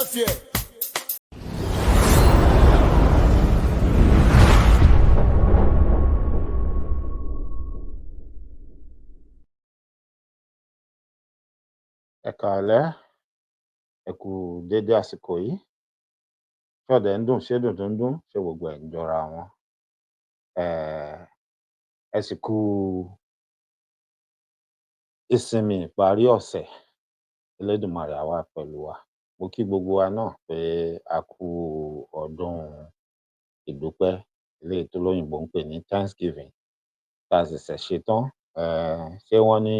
Welfare. Ẹ káalẹ́, ẹ kú déédé àsìkò yìí. Ṣọ́dẹ̀ ń dùn, ṣé dùn tó ń dún, ṣé gbogbo ẹ̀ ń jọra wọn? Ẹ sì kú ìsinmi ìparí ọ̀sẹ̀. Elédùmarè á wà pẹ̀lú wa. Mo kí gbogbo wa náà pé a kú ọdún ìdúpẹ́, eléyìí tólóyìnbó ń pè ní Thanksgiving, tá a ṣẹ̀ṣẹ̀ ṣe tán. Ṣé wọ́n ní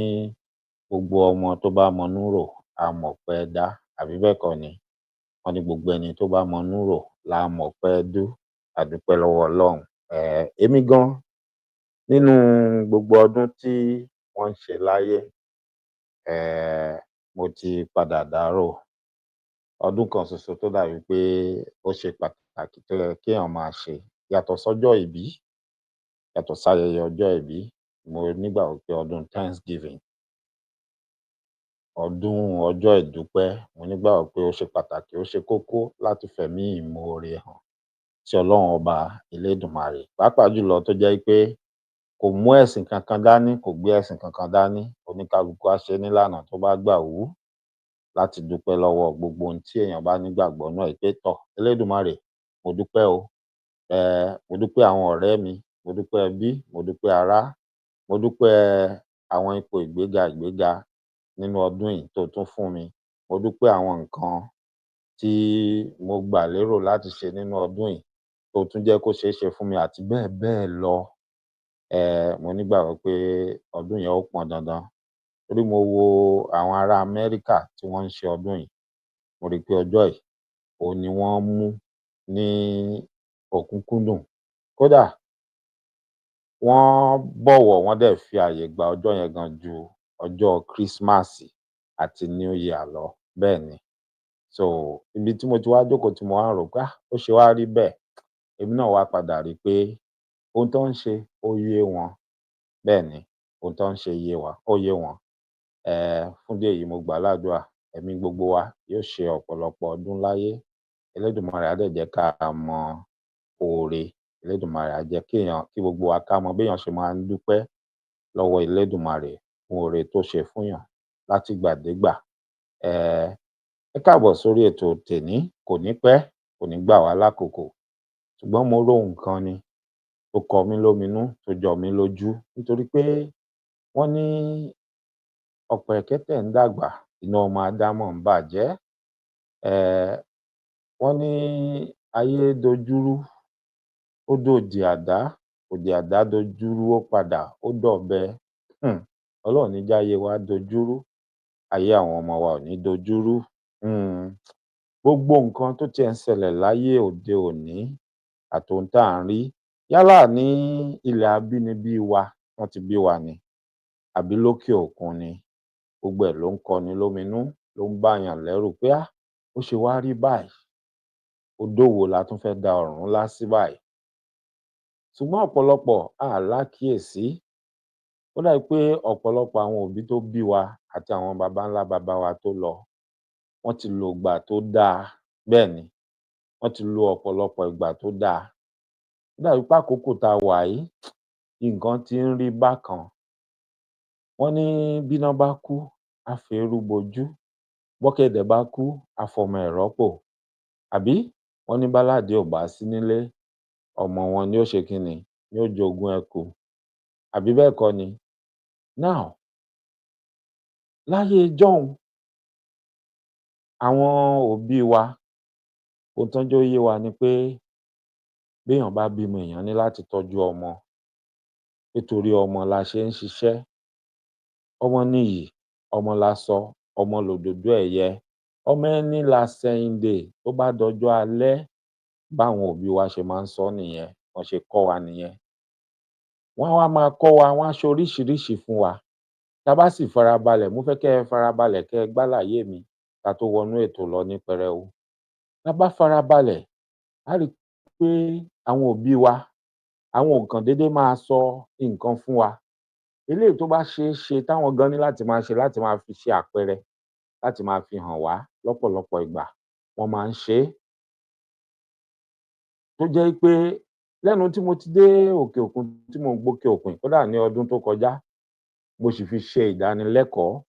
gbogbo ọmọ tó bá mọnú rò á mọpẹ́ dá, àbí bẹ́ẹ̀ kọ́ ni? Wọ́n ní gbogbo ẹni tó bá mọnú rò lá mọpẹ́ dú. A dúpẹ́ lọ́wọ́ Ọlọ́run. Èmi gan, nínú gbogbo ọdún tí wọ́n ń ṣe láyé, mo ti padà dárò. Ọdún kan ṣoṣo tó dàbí pé ó ṣe pàtàkì tó yẹ kéèyàn máa ṣe yàtọ̀ sọ́jọ́ ìbí, yàtọ̀ sáyẹyẹ ọjọ́ ìbí, mo nígbàgbọ́ pé ọdún Thanksgiving, ọdún ọjọ́ ìdúpẹ́, mo nígbàgbọ́ pé ó ṣe pàtàkì, ó ṣe kókó láti fẹ̀mí ìmoore hàn sí Ọlọ́run Ọba Elédùmarè, pàápàá jùlọ tó jẹ́ pé kò mú ẹ̀sìn kankan dání, kò gbé ẹ̀sìn kankan dání, oníkálukú á ṣeé nílànà tó bá gbà wù ú láti dúpẹ́ lọ́wọ́ gbogbo ohun tí èèyàn bá nígbàgbọ́ nínú ẹ̀ pé tọ̀, Elédùmarè, mo dúpẹ́ o. Mo dúpẹ́ àwọn ọ̀rẹ́ mi, mo dúpẹ́ ẹbí, mo dúpẹ́ ará, mo dúpẹ́ àwọn ipò ìgbéga ìgbéga nínú ọdún yìí tó tún fún mi. Mo dúpẹ́ àwọn nǹkan tí mo gbà lérò láti ṣe nínú ọdún yìí tó tún jẹ́ kó ṣeé ṣe fún mi àti bẹ́ẹ̀ bẹ́ẹ̀ lọ. Mo nígbàgbọ́ pé ọdún yẹn ó pọn dandan. Torí mo wo àwọn ará Amẹ́ríkà tí wọ́n ń ṣe ọdún yìí, mo rí i pé ọjọ́ yìí òun ni wọ́n mú ní òkúnkúndùn. Kódà wọ́n bọ̀wọ̀, wọ́n dẹ̀ fi ààyè gba ọjọ́ yẹn gan ju ọjọ́ Christmas àti New Year lọ. Bẹ́ẹ̀ ni. So ibi tí mo ti wá jókòó tí mo wá ń rò pé, ah, ó ṣe wá rí bẹ́ẹ̀. Èmi náà wá padà rí i pé ohun tó ń ṣe ó yé wọn. Bẹ́ẹ̀ ni, ohun tó ń ṣe yé wa, ó yé wọn. Fún ìdí èyí mo gbà á ládùrá, ẹ̀mí gbogbo wa yóò ṣe ọ̀pọ̀lọpọ̀ ọdún láyé. Elédùmarè á dẹ̀ jẹ́ ká mọ oore. Elédùmarè á jẹ́ kí èèyàn, kí gbogbo wa ká mọ béèyàn ṣe máa ń dúpẹ́ lọ́wọ́ Elédùmarè fún oore tó ṣe fúnyàn látìgbàdégbà. um Ẹ káàbọ̀ sórí ètò tèní, kò ní pẹ́, kò ní gbà wá lákòókò. Ṣùgbọ́n mo róhun kan ni tó kọ mí lóminú, tó jọ mí lójú nítorí pé wọ́n ní ọ̀pẹ̀kẹ́tẹ̀ ń dàgbà, inú ọmọ ádámọ̀ ń bàjẹ́. um Wọ́n ní ayé dojúrú, ó dòdì àdá, òdì àdá dojúrú, ó padà, ó dọ̀bẹ. um Ọlọ́run ò ní jáyé wa dojúrú, ayé àwọn ọmọ wa ò ní dojúrú. um Gbogbo nǹkan tó tiẹ̀ ń ṣẹlẹ̀ láyé òde òní àtohun tá à ń rí, yálà ní ilẹ̀ abínibí wa tán ti bí wa ni àbí lókè òkun ni, gbogbo ẹ̀ ló ń kọni lóminú, ló ń bàyàn lẹ́rù pé á, ó ṣe wá rí báyìí, odó wo la tún fẹ́ da ọ̀rúnlá sí báyìí? Ṣùgbọ́n ọ̀pọ̀lọpọ̀ a lákìíyèsí. Ó dàbí pé ọ̀pọ̀lọpọ̀ àwọn òbí tó bí wa àti àwọn baba ńlá baba wa tó lọ, wọ́n ti lògbà tó dáa. Bẹ́ẹ̀ ni, wọ́n ti lo ọ̀pọ̀lọpọ̀ ìgbà tó dáa. Ó dàbí pé àkókò tá a wà yìí, nǹkan ti ń rí bákan. Wọ́n ní bíná bá kú, á feérú bojú, bọ́kẹ̀dẹ̀ bá kú, á fọmọ ẹ̀ rọ́pò. Àbí? Wọ́n ní báládìí ò bá sí nílé, ọmọ wọn ni ó ṣe kíni, ni ó jogún ẹkù. Àbí bẹ́ẹ̀ kọ́ ni? Now, láyé ijọ́un, àwọn òbí wa, ohun tán jẹ́ ó yé wa ni pé béèyàn bá bímọ, èèyàn ní láti tọ́jú ọmọ. Nítorí ọmọ la ṣe ń ṣiṣẹ́. Ọmọ niyì, ọmọ lasọ, ọmọ lòdòdó ẹ̀yẹ, ọmọ ẹni làsẹ̀yìndè tó bá dọjọ́ alẹ́. Báwọn òbí wa ṣe máa ń sọ nìyẹn, bọ́n ṣe kọ́ wa nìyẹn. Wọ́n á wá máa kọ́ wa, wọ́n á ṣe oríṣiríṣi fún wa. Tá a bá sì farabalẹ̀, mo fẹ́ kẹ́ ẹ farabalẹ̀ kẹ́ ẹ gbálàyé mi ká tó wọnú ètò lọ ní pẹrẹu. Tá a bá farabalẹ̀, á rí i pé àwọn òbí wa, àwọn ò kàn déédé máa sọ nǹkan fún wa. Eléyìí tó bá ṣeé ṣe táwọn gan ní láti máa ṣe láti máa fi ṣe àpẹẹrẹ, láti máa fi hàn wá lọ́pọ̀lọpọ̀ ìgbà. Wọ́n máa ń ṣe é, tó jẹ́ pé lẹ́nu tí mo ti dé òkè òkun, tí mò ń gbókè òkun, kódà ní ọdún tó kọjá, mo sì fi ṣe ìdánilẹ́kọ̀ọ́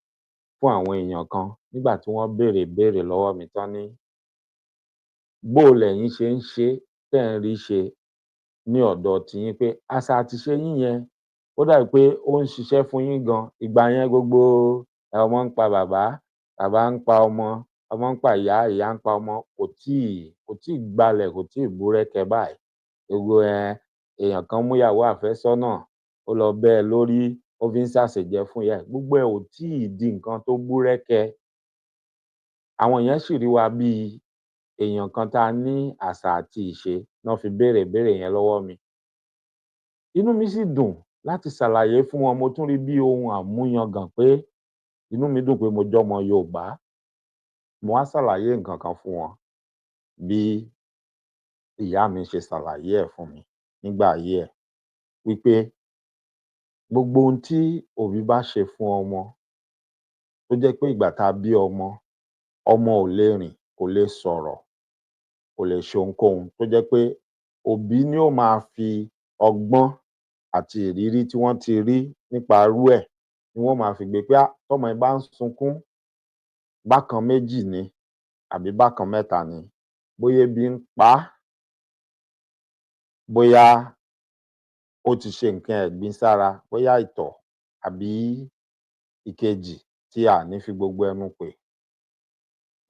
fún àwọn èèyàn kan nígbà tí wọ́n béèrè ìbéèrè lọ́wọ́ mi tán ní bó o lẹ̀yin ṣe ń ṣe tẹ́ ẹ̀ ń rí ṣe ní ọ̀dọ̀ tiyín, pé àṣà àti ìṣe yín yẹn ó dàbí pé ó ń ṣiṣẹ́ fún yín gan. Ìgbà yẹn gbogbo ọmọ ń pa bàbá, bàbá ń pa ọmọ, ọmọ ń pa ìyá, ìyá ń pa ọmọ, kò tíì gbalẹ̀, kò tíì búrẹ́kẹ báyìí. Gbogbo èèyàn kan múyàwó àfẹ́sọ́nà, ó lọ bẹ́ ẹ lórí, ó fi ń ṣàṣejẹ fún ìyá ẹ̀, gbogbo ẹ̀ ò tíì di nǹkan tó búrẹ́kẹ. Àwọn èèyàn sì rí wa bíi èèyàn kan tá a ní àṣà àti ìṣe ná fi béèrè ìbéèrè yẹn lọ́wọ́ mi. Inú mi sì dùn láti ṣàlàyé fún wọn. Mo tún rí bí ohun àmúyangàn pé inú mi dùn pé mo jọ́mọ Yorùbá. Mo wá ṣàlàyé nǹkan kan fún wọn bí ìyá mi ṣe ṣàlàyé ẹ̀ fún mi nígbà ayé ẹ̀, wípé gbogbo ohun tí òbí bá ṣe fún ọmọ, tó jẹ́ pé ìgbà tá a bí ọmọ, ọmọ ò lè rìn, kò lè sọ̀rọ̀, kò lè ṣe ohunkóhun, tó jẹ́ pé òbí ni ó máa fi ọgbọ́n àti ìrírí tí wọ́n ti rí nípa irú ẹ̀ ni wọ́n máa fi gbé pé tọ́mọ yìí bá ń sunkún, bákan méjì ni àbí bákan mẹ́ta ni, bóyá ebi ń pa á, bóyá ó ti ṣe nǹkan ẹ̀gbin sára, bóyá ìtọ̀ àbí ìkejì tí a ní fi gbogbo ẹnu pè.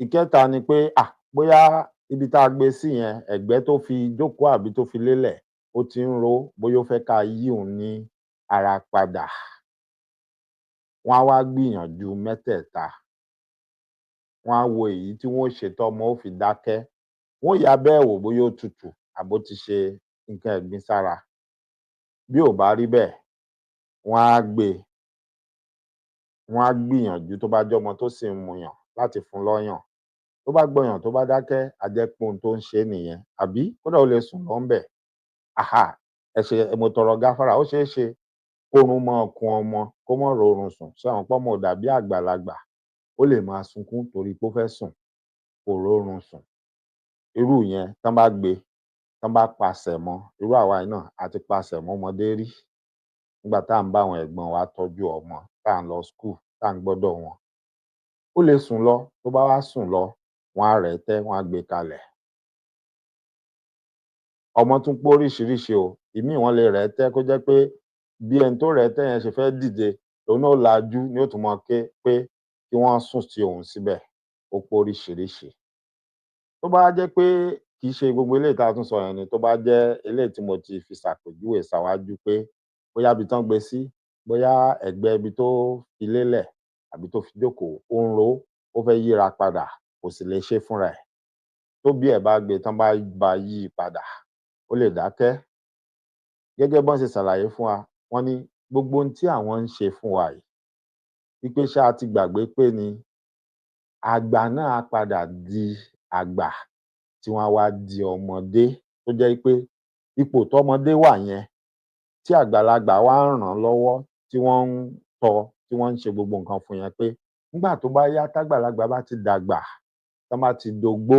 Ìkẹta ni pé bóyá ibi tá a gbé sí yẹn, ẹ̀gbẹ́ tó fi jókòó àbí tó fi lélẹ̀, ó ti ń ro, bóyá ó fẹ́ ká yí òun ní ara padà. Wọ́n á wá gbìyànjú mẹ́tẹ̀ẹ̀ta. Wọ́n á wo èyí tí wọ́n ó ṣe tọ́mọ ó fi dákẹ́. Wọ́n ó yà bẹ́ẹ̀ wò bóyá ó tutù àbó ti ṣe nǹkan ẹ̀gbin sára. Bí ò bá rí bẹ́ẹ̀, wọ́n á gbé e, wọ́n á gbìyànjú, tó bá jọ́mọ tó sì ń muyàn, láti fún lọ́yàn. Tó bá gbọyàn, tó bá dákẹ́, á jẹ́ pé ohun tó ń ṣe é nìyẹn, àbí kódà ó lè sùn lọ ńbẹ̀. Ẹ ṣe, mo tọrọ gáfárà, ó ṣeé ṣe kórun máa kun ọmọ, kó má rórun sùn. Ṣé ẹ mọ̀ pọ́mọ ò dàbí àgbàlagbà? Ó lè máa sunkún torí pé ó fẹ́ sùn, kò rórun sùn. Irú ìyẹn, tán bá gbé, tán bá pasẹ̀ mọ́, irú àwa yìí náà a ti pasẹ̀ mọ́mọdé rí nígbà tá à ń bá àwọn ẹ̀gbọ́n wa tọ́jú ọmọ, tá à ń lọ school, tá à ń gbọ́dọ̀ wọn. Ó lè sùn lọ, tó bá wá sùn lọ, wọ́n á rẹ̀ ẹ́ tẹ́, wọ́n á gbé e kalẹ̀. Ọmọ tún pé oríṣiríṣi o. Ìmíì, wọ́n lè rẹ̀ ẹ́ tẹ́, kó jẹ́ pé bí ẹni tó rẹ̀ ẹ́ tẹ́ yẹn ṣe fẹ́ dìde, lòun náà ó lajú, ni ó tún máa ké pé kí wọ́n sùn sí òun síbẹ̀. Ó pé oríṣiríṣi. Tó bá jẹ́ pé kì í ṣe gbogbo eléyìí tá a tún sọ yẹn ni, tó bá jẹ́ eléyìí tí mo ti fi ṣàpèjúwe ṣáwájú, pé bóyá ibi tán gbé sí, bóyá ẹ̀gbẹ́ ibi tó fi lélẹ̀ àbí tó fi jókòó, ó ń ro ó, ó fẹ́ yíra padà, kò sì lè ṣe fúnra ẹ̀, tóbí ẹ̀ bá gbé, tán bá bá yí i padà, ó lè dákẹ́. Gẹ́gẹ́ bọ́n ṣe ṣàlàyé fún wa, wọ́n ní gbogbo ohun tí àwọn ń ṣe fún wa yìí, wípé ṣé a ti gbàgbé pé ni àgbà náà á padà di àgbà tí wọ́n á wá di ọmọdé, tó jẹ́ pé ipò tọ́mọdé wà yẹn, tí àgbàlagbà wá ń ràn án lọ́wọ́, tí wọ́n ń tọ́, tí wọ́n ń ṣe gbogbo nǹkan fún yẹn, pé nígbà tó bá yá, tágbàlagbà bá ti dàgbà, tán bá ti dogbó,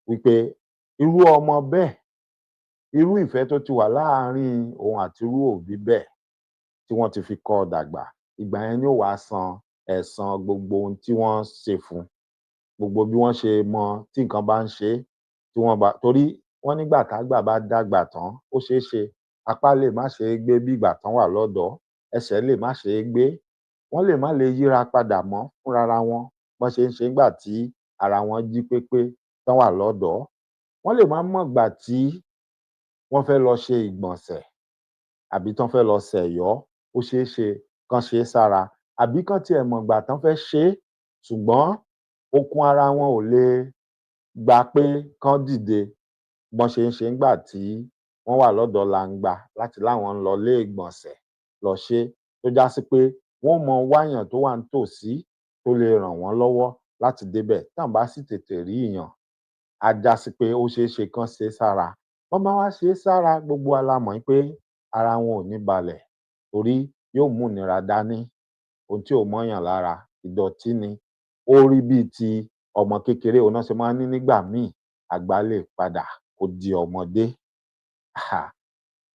wípé irú ọmọ bẹ́ẹ̀, irú ìfẹ́ tó ti wà láàárín òun àti irú òbí bẹ́ẹ̀ tí wọ́n ti fi kọ́ ọ dàgbà, ìgbà yẹn ni ó wàá san ẹ̀san gbogbo ohun tí wọ́n ṣe fún un, gbogbo bí wọ́n ṣe mọ tí nǹkan bá ń ṣe é, tí wọ́n bá torí wọ́n nígbà tágbà bá dàgbà tán, ó ṣeé ṣe apá lè má ṣe é gbé bí ìgbà tán wà lọ́dọ̀ọ́, ẹsẹ̀ lè má ṣe é gbé, wọ́n lè má lè yíra padà mọ́ fúnrara wọn bọ́n ṣe ń ṣe ńgbà tí ara wọn jí pépé tán wà lọ́dọ̀ọ́. Wọ́n lè má mọ̀gbà tí wọ́n fẹ́ lọ ṣe ìgbọ̀nsẹ̀ àbí tán fẹ́ lọ ṣẹ̀yọ́, ó ṣeé ṣe kán ṣe é sára, àbí kán tiẹ̀ mọ̀gbà tán fẹ́ ṣe é, ṣùgbọ́n okun ara wọn ò lè gba pé kán dìde bọ́n ṣe ń ṣe ńgbà tí wọ́n wà lọ́dọ̀ọ́ langba láti láwọn ń lọ ilé ìgbọ̀nsẹ̀ lọ ṣe é, tó já sí pé wọ́n ó mọ wáyàn tó wà nítòsí tó lè ràn wọ́n lọ́wọ́ láti débẹ̀. Tán bá sì tètè rí èèyàn, á já sí pé ó ṣeé ṣe kán ṣe é sára. Bọ́n bá wá ṣe é sára, gbogbo wa la mọ̀ pé ara wọn ò ní balẹ̀, torí yóò mú ìnira dání. Ohun tí ò mọ́yàn lára, ìdọ̀tí ni, ó rí bíi ti Ọmọ kékeré, òun ná ṣe máa ń ní nígbà míì, àgbà lè padà kó di ọmọdé.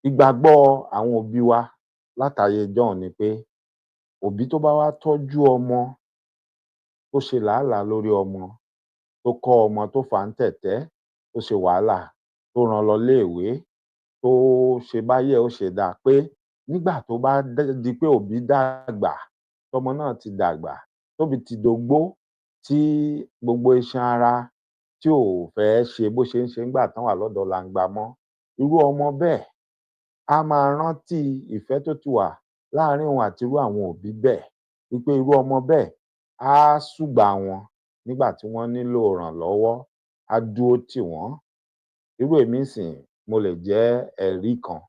Ìgbàgbọ́ àwọn òbí wa látayé ijọ́un ni pé òbí tó bá wá tọ́jú ọmọ, tó ṣe làálàá lórí ọmọ, tó kọ́ ọmọ, tó fà á ńtẹ̀tẹ́, tó ṣe wàhálà, tó rán lọ iléèwé, tó ṣe báyé ẹ̀ ó ṣe dáa, pé nígbà tó bá di pé òbí dàgbà, tọ́mọ náà ti dàgbà, tóbìí ti dogbó, tí gbogbo iṣan ara tí ò fẹ́ ṣe bó ṣe ń ṣe ńgbà tán wà lọ́dọ̀ọ́ langba mọ́, irú ọmọ bẹ́ẹ̀ á máa rántí ìfẹ́ tó ti wà láàárín òun àti irú àwọn òbí bẹ́ẹ̀, wí pé irú ọmọ bẹ́ẹ̀ á ṣùgbà wọn nígbà tí wọ́n nílò ìrànlọ́wọ́, á dúró tì wọ́n. Irú èmi ńsìnyí, mo lè jẹ́ ẹ̀rí kan.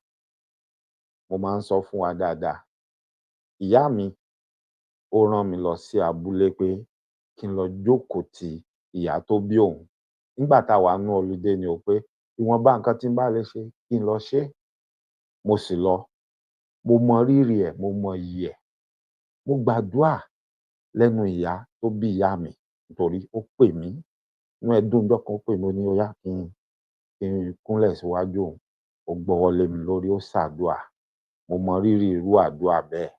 Mo máa ń sọ fún wa dáadáa. Ìyá mi, ó rán mi lọ sí abúlé pé kí n lọ jókòó ti ìyá tó bí òun nígbà tá a wà nínú holiday ni o, pé ìwọ̀nba nǹkan tí n bá lè ṣe, kí n lọ ṣe é. Mo sì lọ. Mo mọ rírì ẹ̀, mo mọ iyì ẹ̀. Mo gbàdúà lẹ́nu ìyá tó bí ìyá mi nítorí ó pè mí. Inú ẹ̀ dùn ńjọ́ kan, ó pè mí, ó ní ó yá kí n kúnlẹ̀ síwájú òun. Ó gbọ́wọ́ lé mi lórí, ó ṣàdúà. Mo mọ rírì irú àdúà bẹ́ẹ̀.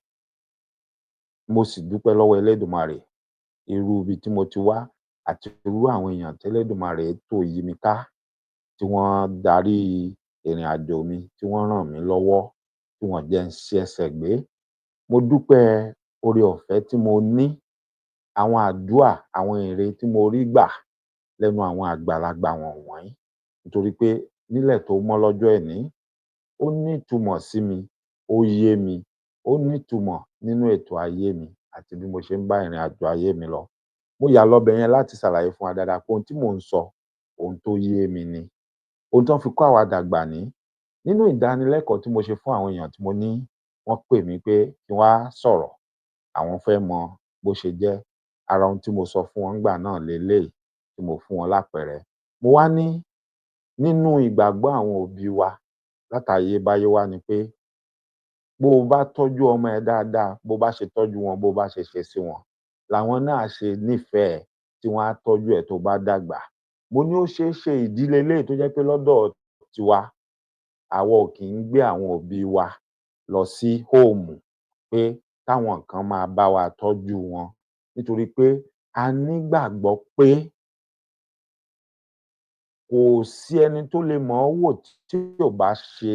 Mo sì dúpẹ́ lọ́wọ́ Elédùmarè, irú ibi tí mo ti wá àti irú àwọn èèyàn tí Elédùmarè tò yí mi ká, tí wọ́n darí ìrìn àjò mi, tí wọ́n ràn mí lọ́wọ́, tí wọn ò jẹ́ n ṣi ẹsẹ̀ gbé. Mo dúpẹ́ oore ọ̀fẹ́ tí mo ní, àwọn àdúà, àwọn ère tí mo rí gbà lẹ́nu àwọn àgbàlagbà wọ̀nwọ̀nyí, nítorí pé nílẹ̀ tó mọ́ lọ́jọ́ èní, ó nítumọ̀ sí mi, ó yé mi, ó nítumọ̀ nínú ètò ayé mi àti bí mo ṣe ń bá ìrìn àjò ayé mi lọ. Mo yà lọ ibẹ̀ yẹn láti ṣàlàyé fún wa dáadáa pé ohun tí mò ń sọ, ohun tó yé mi ni. Ohun tí wọ́n fi kọ́ àwa dàgbà ní. Nínú ìdánilẹ́kọ̀ọ́ tí mo ṣe fún àwọn èèyàn tí mo ní, wọ́n pè mí pé kí n wá sọ̀rọ̀, àwọn fẹ́ mọ bó ṣe jẹ́. Ara ohun tí mo sọ fún wọn nígbà náà leléyìí tí mo fún wọn lápẹẹrẹ. Mo wá ní nínú ìgbàgbọ́ àwọn òbí wa látayébáyé wá ni pé bó o bá tọ́jú ọmọ ẹ dáadáa, bó o bá ṣe tọ́jú wọn, bó o bá ṣe ṣe sí wọn, làwọn náà á ṣe nífẹ̀ẹ́ ẹ, tí wọ́n á tọ́jú ẹ tó bá dàgbà. Mo ní ó ṣeé ṣe, ìdí leléyìí tó jẹ́ pé lọ́dọ̀ tiwa, àwa ò kì í gbé àwọn òbí wa lọ sí home pé káwọn kan máa bá wa tọ́jú wọn, nítorí pé a nígbàgbọ́ pé kò sí ẹni tó lè mọ̀ ọ́n wò tí ò bá ṣe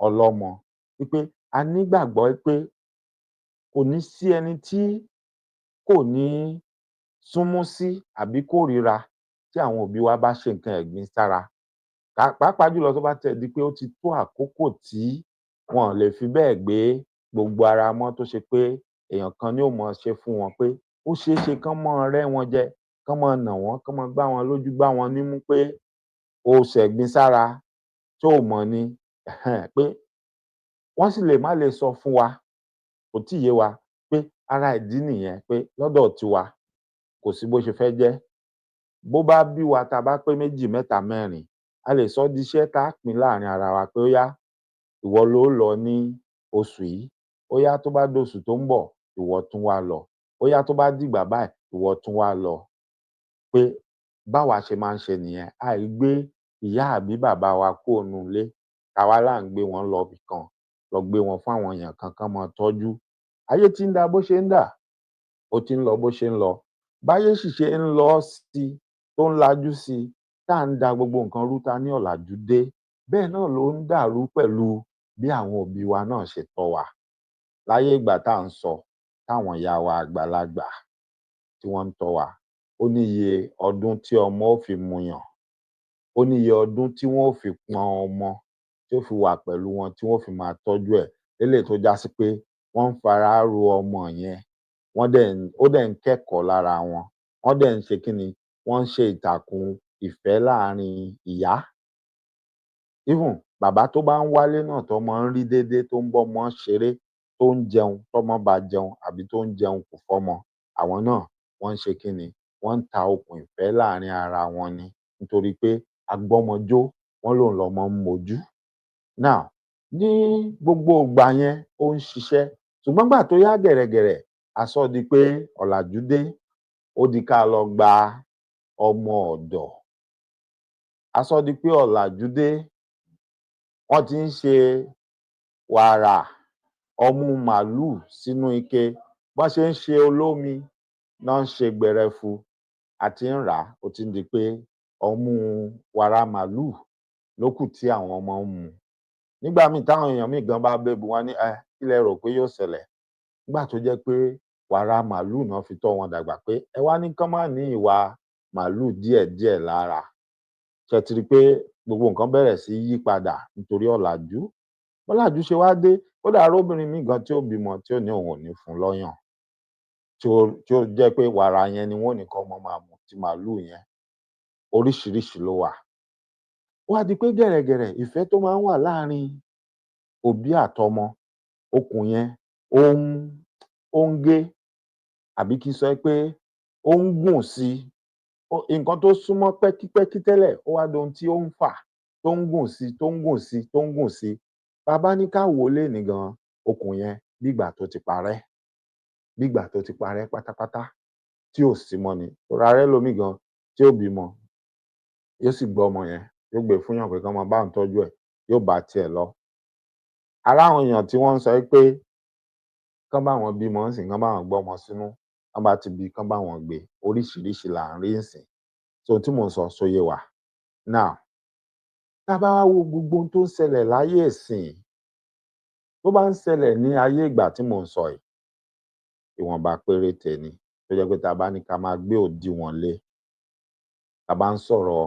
ọlọ́mọ, wípé a nígbàgbọ́ pé kò ní sí ẹni tí kò ní súnmú sí àbí kórìíra tí àwọn òbí wa bá ṣe nǹkan ẹ̀gbin sára, pàápàá jùlọ tó bá tiẹ̀ di pé ó ti tó àkókò tí wọn ò lè fi bẹ́ẹ̀ gbé gbogbo ara mọ́, tó ṣe pé èèyàn kan ni ó mọ ṣe fún wọn, pé ó ṣeé ṣe kán máa rẹ́ wọn jẹ, kán máa nà wọ́n, kán máa gbá wọn lójú, gbá wọn nímú pé o ṣẹ̀gbin sára, tó o mọ̀ ni, pé wọ́n sì lè má lè sọ fún wa, kò tíì yé wa, pé ara ìdí nìyẹn pé lọ́dọ̀ tiwa kò sí bó ṣe fẹ́ jẹ́. Bó bá bí wa, tá a bá pé méjì, mẹ́ta, mẹ́rin, a lè sọ ọ́ di iṣẹ́ tá a pín láàrin ara wa pé ó yá, ìwọ ló lọ ní oṣù yìí, ó yá, tó bá doṣù tó ń bọ̀, ìwọ tún wá lọ, ó yá, tó bá dìgbà báyìí, ìwọ tún wá lọ. Pé báwa ṣe máa ń ṣe nìyẹn. A ì gbé ìyá àbí bàbá wa kúrò nínú ilé, ká wá là ń gbé wọn lọ ibì kan, lọ gbé wọn fún àwọn èèyàn kan kán máa tọ́jú. Ayé tí ń da bó ṣe ń dà, ó ti ń lọ bó ṣe ń lọ. Báyé sì ṣe ń lọ sí i, tó ń lajú sí i, tá à ń da gbogbo nǹkan rú, ta ní ọ̀làjú dé, bẹ́ẹ̀ náà ló ń dàrú pẹ̀lú bí àwọn òbí wa náà ṣe tọ́ wa. Láyé ìgbà tá à ń sọ, táwọn ìyá wa àgbàlagbà tí wọ́n ń tọ́ wa, ó níye ọdún tí ọmọ ó fi muyàn, ó níye ọdún tí wọ́n ó fi pọn ọmọ, tí ó fi wà pẹ̀lú wọn, tí wọ́n ó fi máa tọ́jú ẹ̀, léléyìí tó já sí pé wọ́n ń fara ro ọmọ yẹn, wọ́n dẹ̀ ń, ó dẹ̀ ń kẹ́kọ̀ọ́ lára wọn, wọ́n dẹ̀ ń ṣe kíni, wọ́n ń ṣe ìtàkùn ìfẹ́ láàrin ìyá. Even bàbá tó bá ń wálé náà, tọ́mọ ń rí déédé, tó ń bọ́mọ ṣeré, tó ń jẹun, tọ́mọ bá jẹun àbí tó ń jẹun kù fọ́mọ, àwọn náà wọ́n ń ṣe kíni, wọ́n ń ta okùn ìfẹ́ láàrin ara wọn ni, nítorí pé agbọ́mọjó, wọ́n lóun lọmọ ń mojú. Now, ní gbogbo ìgbà yẹn, ó ń ṣiṣẹ́, ṣùgbọ́n gbà tó yá gẹ̀rẹ̀gẹ̀rẹ̀, a sọ di pé ọ̀làjú dé, ó di ká lọ gba Ọmọ ọ̀dọ̀. A sọ di pé ọ̀làjú dé, wọ́n ti ń ṣe wàrà ọmú màlúù sínú ike. Bọ́n ṣe ń ṣe olómi ná ń ṣe gbẹrẹfu. A ti ń rà á, ó ti ń di pé ọmú wàrà màlúù ló kù tí àwọn ọmọ ń mu. Nígbà míì táwọn èèyàn míì gan bá bébu, wọ́n á ní kí lẹ rò pé yóò ṣẹlẹ̀ nígbà tó jẹ́ pé wàrà màlúù ná fi tọ́ wọn dàgbà, pé ẹ wá ní kán má ní ìwà màlúù díẹ̀díẹ̀ lára? Ṣẹ ti rí i pé gbogbo nǹkan bẹ̀rẹ̀ sí yí padà nítorí ọ̀làjú? Bọ́làjú ṣe wá dé, kódà a róbìnrin míì gan tí ó bímọ tí ó ní òun ò ní fún un lọ́yàn, tí ó jẹ́ pé wàrà yẹn ni wọ́n ó ní kọ́mọ máa mu, ti màlúù yẹn. Oríṣiríṣi ló wà. Ó wá di pé gẹ̀rẹ̀gẹ̀rẹ̀, ìfẹ́ tó máa ń wà láàrin òbí àtọmọ, okùn yẹn ó ń gé, àbí kí n sọ pé ó ń gùn sí i. Nǹkan tó súnmọ́ pẹ́kípẹ́kí tẹ́lẹ̀, ó wá dohun tí ó ń fà, tó ń gùn sí, tó ń gùn sí, tó ń gùn sí. Tá a bá ní ká wò ó lénìí gan, okùn yẹn, bí ìgbà tó ti parẹ́, bí ìgbà tó ti parẹ́ pátápátá tí ò sí mọ́ ni. Torí a rẹ́lòmíì gan tí ó bímọ, yóò sì gbé ọmọ yẹn, yóò gbé e fúnyàn pé kán máa bá òun tọ́jú ẹ̀, yóò bá tiẹ̀ lọ. A ráwọn èèyàn tí wọ́n ń sọ pé kán bá wọn bímọ ńsìnyí, kán bá wọn gbọ́mọ sínú, tán bá ti bí, kán bá wọn gbé. Oríṣiríṣi là ń rí ńsìnyí. So ohun tí mò ń sọ, ṣó yé wa? Now, tá a bá wá wo gbogbo ohun tó ń ṣẹlẹ̀ láyé ìsìnyí, tó bá ń ṣẹlẹ̀ ní ayé ìgbà tí mò ń sọ yìí, ìwọ̀nba péréte ni, tó jẹ́ pé tá a bá ní ká máa gbé òdiwọ̀n lé, tá a bá ń sọ̀rọ̀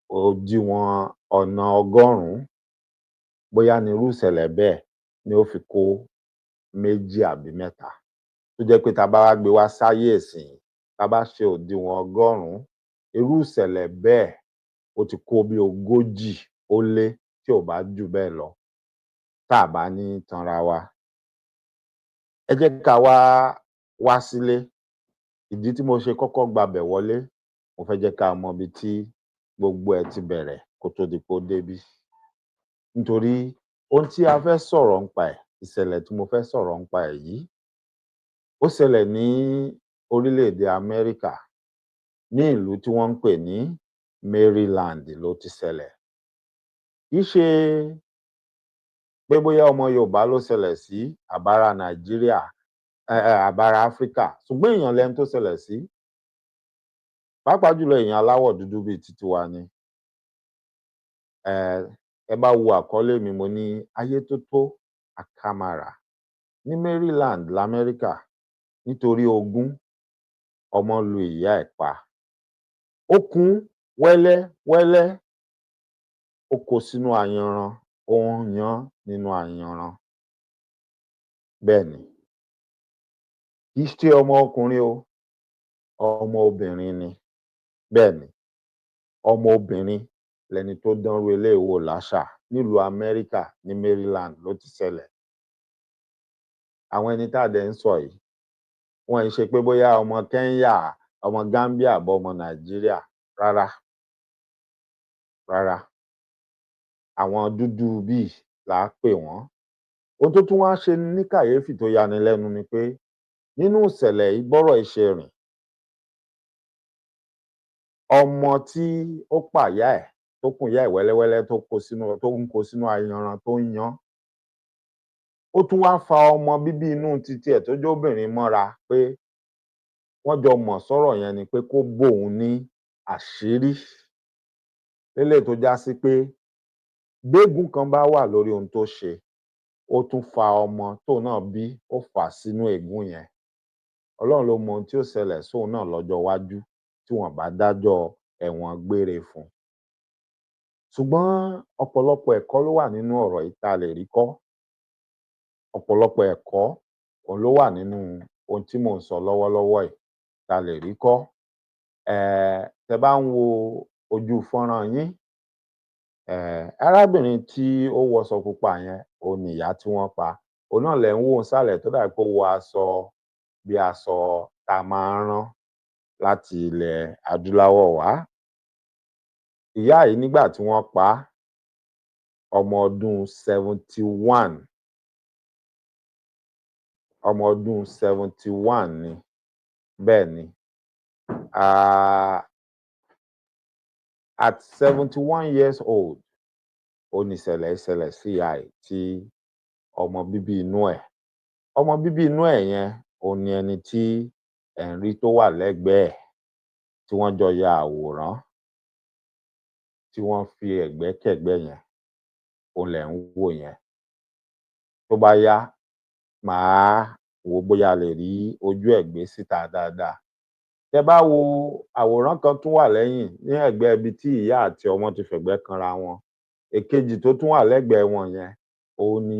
òdiwọ̀n ọ̀nà 100, bóyá ni irú ìṣẹ̀lẹ̀ bẹ́ẹ̀ ni ó fi kó méjì àbí mẹ́ta. Tó jẹ́ pé tá a bá wá gbé wá sáyé ìsìnyí, tá a bá ṣe òdiwọ̀n 100, irú ìṣẹ̀lẹ̀ bẹ́ẹ̀ ó ti kó bí 40 ó lé, tí ò bá jù bẹ́ẹ̀ lọ, tá à bá ní tanra wa. Ẹ jẹ́ ká wá wá sílé. Ìdí tí mo ṣe kọ́kọ́ gbabẹ̀ wọlé, mo fẹ́ jẹ́ ká mọ ibi tí gbogbo ẹ̀ ti bẹ̀rẹ̀ kó tó di pé ó débí, nítorí ohun tí a fẹ́ sọ̀rọ̀ ńpa ẹ̀, ìṣẹ̀lẹ̀ tí mo fẹ́ sọ̀rọ̀ ńpa ẹ̀ yìí, ó ṣẹlẹ̀ ní orílẹ̀-èdè Amẹ́ríkà, ní ìlú tí wọ́n ń pè ní Maryland ló ti ṣẹlẹ̀. Kì í ṣe pé bóyá ọmọ Yorùbá ló ṣẹlẹ̀ sí, àbárá Nàìjíríà, àbárá Áfríkà, ṣùgbọ́n èèyàn lẹni tó ṣẹlẹ̀ sí, pàápàá jùlọ èèyàn aláwọ̀ dúdú bíi tiwa ni. Ẹ bá wo àkọlé mi, mo ní ayé tó tó àkàmàrà ní Maryland lamẹ́ríkà, nítorí ogún, ọmọ lu ìyá ẹ̀ pa, ó kùn ún wẹ́lẹ́wẹ́lẹ́, ó kó o sínú ayanran, ó ń yan án nínú ayanran. Bẹ́ẹ̀ ni, kì í ṣe ọmọ ọkùnrin o, ọmọ obìnrin ni. Bẹ́ẹ̀ ni, ọmọ obìnrin lẹni tó dánrú eléyìí wò láṣà. Nílùú Amẹ́ríkà ní Maryland ló ti ṣẹlẹ̀. Àwọn ẹni tá a dẹ̀ ń sọ yìí, wọn ì ṣe pé bóyá ọmọ Kenya, ọmọ Gambia àbí ọmọ Nàìjíríà, rárá rárá, àwọn dúdú ibí yìí là á pè wọ́n. Ohun tó tún wá ṣe ni ní kàyéfì, tó yani lẹ́nu ni pé nínú ìṣẹ̀lẹ̀ yìí, bọ́rọ̀ yìí ṣe rìn, ọmọ tí ó pàyá ẹ̀, tó kùn ìyá ẹ̀ wẹ́lẹ́wẹ́lẹ́, tó kó sínú, tó ń kó sínú ayanran, tó ń yan án, ó tún wá fa ọmọ bíbí inú titi ẹ̀ tó jóbìnrin mọ́ra, pé wọ́n jọ mọ̀ sọ́rọ̀ yẹn ni, pé kó bòun ní àṣírí. Léléyìí tó já sí pé bégùn kan bá wà lórí ohun tó ṣe, ó tún fa ọmọ tóun náà bí, ó fà á sínú ègún yẹn. Ọlọ́run ló mọ ohun tí ó ṣẹlẹ̀ sóun náà lọ́jọ́ iwájú tí wọn bá dájọ́ ẹ̀wọ̀n gbére fún un. Ṣùgbọ́n ọ̀pọ̀lọpọ̀ ẹ̀kọ́ ló wà nínú ọ̀rọ̀ yìí tá a lè rí kọ́. Ọ̀pọ̀lọpọ̀ ẹ̀kọ́ òun ló wà nínú ohun tí mò ń sọ lọ́wọ́lọ́wọ́ yìí tá a lè rí kọ́. Tẹ́ bá ń wo ojú fọ́nrán yín, arábìnrin tí ó wọṣọ pupa yẹn, òun ni ìyá tí wọ́n pa. Òun náà lẹ̀ ń wò nísàlẹ̀, tó dàbí pé ó wọ aṣọ bí aṣọ tá a máa ń rán láti ilẹ̀ adúláwọ̀ wá. Ìyá yìí, nígbà tí wọ́n pa á, ọmọ ọdún 71, ọmọ ọdún 71 ni. Bẹ́ẹ̀ ni. At 71 years old ó ní ìṣẹ̀lẹ̀ ìṣẹ̀lẹ̀ sí ìyá yìí, tí ọmọ bíbí inú ẹ̀, ọmọ bíbí inú ẹ̀ yẹn, òun ni ẹni tí ẹ̀ ń rí tó wà lẹ́gbẹ̀ẹ́ ẹ̀, tí wọ́n jọ ya àwòrán, tí wọ́n fi ẹ̀gbẹ́ kẹ̀gbẹ́ yẹn, òun lẹ̀ ń wò yẹn. Tó bá yá, màá wò ó bóyá a lè rí ojú ẹ̀ gbé síta dáadáa. Tẹ bá wo àwòrán kan tún wà lẹ́yìn ní ẹ̀gbẹ́ ibi tí ìyá àti ọmọ ti fẹ̀gbẹ́ kanra wọn. Èkejì tó tún wà lẹ́gbẹ̀ẹ́ wọn yẹn, òun ni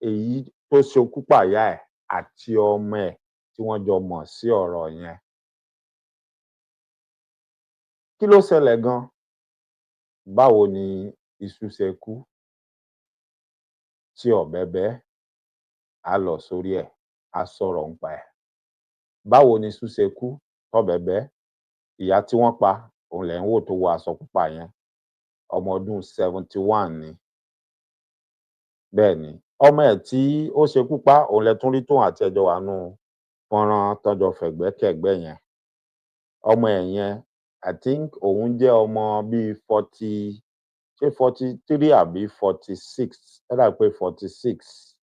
èyí tó ṣekú pàyá ẹ̀ àti ọmọ ẹ̀ tí wọ́n jọ mọ̀ sí ọ̀rọ̀ yẹn. Kí ló ṣẹlẹ̀ gan? Báwo ni iṣu ṣe kú tí ọ̀bẹ bẹ́? Á lọ sórí ẹ̀, á sọ̀rọ̀ ńpa ẹ̀. Báwo ni iṣu ṣe kú tọ́bẹ bẹ́? Ìyá tí wọ́n pa, òun lẹ̀ ń wò tó wọ aṣọ pupa yẹn. Ọmọ ọdún 71 ni. Bẹ́ẹ̀ ni, ọmọ ẹ̀ tí ó ṣekú pa, òun lẹ tún rí tóun àti ẹ̀ jọ wà nínú fọ́nrán tán jọ fẹ̀gbẹ́kẹ̀gbẹ́ yẹn. Ọmọ ẹ̀ yẹn, I think òun jẹ́ ọmọ bíi 40, ṣé 43 àbí 46? Ó dà pé 46.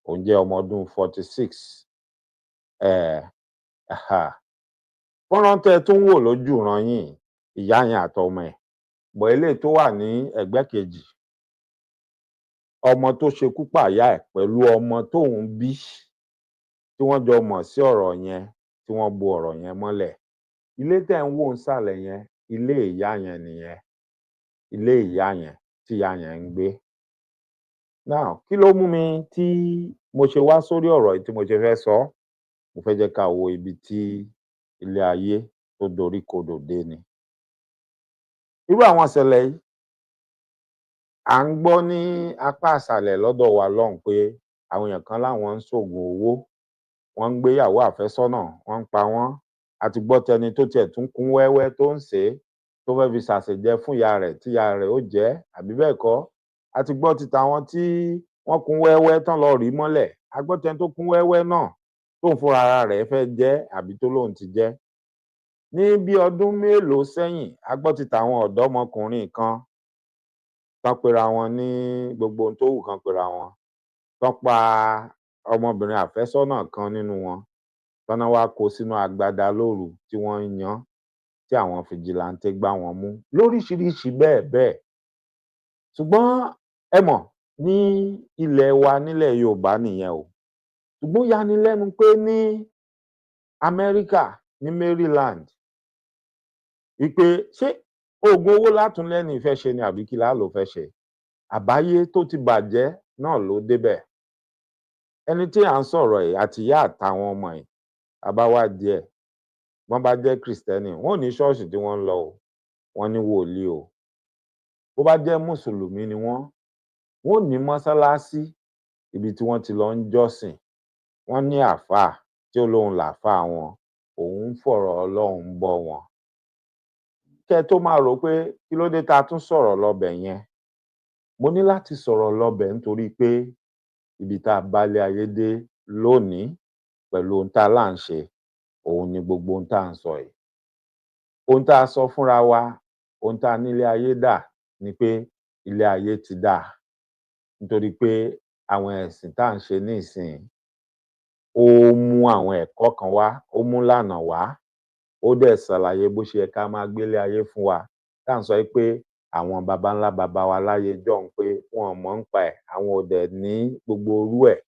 Òun jẹ́ ọmọ ọdún 46. Fọ́nrán tẹ́ ẹ tún ń wò lójú ìran yín, ìyá yẹn àtọmọ ẹ̀, but eléyìí tó wà ní ẹ̀gbẹ́ kejì, ọmọ tó ṣekú pàyá ẹ̀ pẹ̀lú ọmọ tóun bí, tí wọ́n jọ mọ̀ sí ọ̀rọ̀ yẹn, tí wọ́n bo ọ̀rọ̀ yẹn mọ́lẹ̀. Ilé tẹ́ ń wò ńsàlẹ̀ yẹn, ilé ìyá yẹn nìyẹn, ilé ìyá yẹn tí ìyá yẹn ń gbé. Now, kí ló mú mi tí mo ṣe wá sórí ọ̀rọ̀ yìí, tí mo ṣe fẹ́ sọ ọ́? Mo fẹ́ jẹ́ ká wo ibi tí ilé ayé tó dorí kodò dé ni. Irú àwọn ìṣẹ̀lẹ̀ yìí, à ń gbọ́ ní apá ìsàlẹ̀ lọ́dọ̀ wa lọ́hùn-ún pé àwọn èèyàn kan láwọn ń ṣoògùn owó, wọ́n ń gbéyàwó àfẹ́sọ́nà, wọ́n ń pa wọ́n. A ti gbọ́ tẹni tó tiẹ̀ tún kún wẹ́wẹ́ tó ń sè é, tó fẹ́ fi ṣàṣejẹ fún ìyá rẹ̀, tí ìyá rẹ̀ ó jẹ ẹ́, àbí bẹ́ẹ̀ kọ́? A ti gbọ́ ti tàwọn tí wọ́n kún wẹ́wẹ́ tán lọ rì í mọ́lẹ̀. A gbọ́ tẹni tó kún wẹ́wẹ́ náà tóun fúnra ara rẹ̀ fẹ́ jẹ ẹ́, àbí tó lóun ti jẹ ẹ́. Ní bí ọdún mélòó sẹ́yìn, a gbọ́ ti tàwọn ọ̀dọ́mọkùnrin kan tán pera wọn ní gbogbo ohun tó wù kán pera wọn, tán pa ọmọbìnrin àfẹ́sọ́nà kan nínú wọn, tán ná wá kó sínú agbada lóru tí wọ́n ń yan án, tí àwọn fìjìláńtẹ́ gbá wọn mú lóríṣiríṣi bẹ́ẹ̀ bẹ́ẹ̀. Ṣùgbọ́n ẹ mọ̀, ní ilẹ̀ wa nílẹ̀ Yorùbá nìyẹn o. Ṣùgbọ́n ó yani lẹ́nu pé ní Amẹ́ríkà, ní Maryland, wípé ṣé oògùn owó látún lẹ́ni fẹ́ ṣe ni, àbí kí lá ló fẹ́ ṣe? Àbáyé tó ti bàjẹ́ náà ló débẹ̀. Ẹni tí à ń sọ̀rọ̀ yìí àti ìyá àtàwọn ọmọ yìí, a bá wádìí ẹ̀, wọ́n bá jẹ́ Kristẹni, wọ́n ò ní ṣọ́ọ̀ṣì tí wọ́n ń lọ o, wọ́n ní wòlíì o. Bó bá jẹ́ mùsùlùmí ni wọ́n, wọ́n ò ní mọ́sálásí ibi tí wọ́n ti lọ ń jọ́sìn. Wọ́n ní àáfàá tí ó lóun làáfàá wọn, òun ń fọ̀rọ̀ Ọlọ́run bọ́ wọn. Kẹ́ ẹ tó máa rò ó pé kí ló dé tá a tún sọ̀rọ̀ lọbẹ̀ yẹn, mo ní láti sọ̀rọ̀ lọbẹ̀ nítorí pé ibi tá a bálé ayé dé lónìí pẹ̀lú ohun tá a là ń ṣe, òun ni gbogbo ohun tá à ń sọ yìí. Ohun tá a sọ fúnra wa, ohun tá a nílé ayé dà ni pé ilé ayé ti dáa, nítorí pé àwọn ẹ̀sìn tá à ń ṣe nísìnyí, ó mú àwọn ẹ̀kọ́ kan wá, ó mú lànà wá, ó dẹ̀ ṣàlàyé bó ṣe yẹ ká máa gbélé ayé fún wa. Tá à ń sọ pé àwọn baba ńlá baba wa láyé jọ́hun pé wọn ò mọ̀ nípa ẹ̀, àwọn ò dẹ̀ ní gbogbo irú ẹ̀.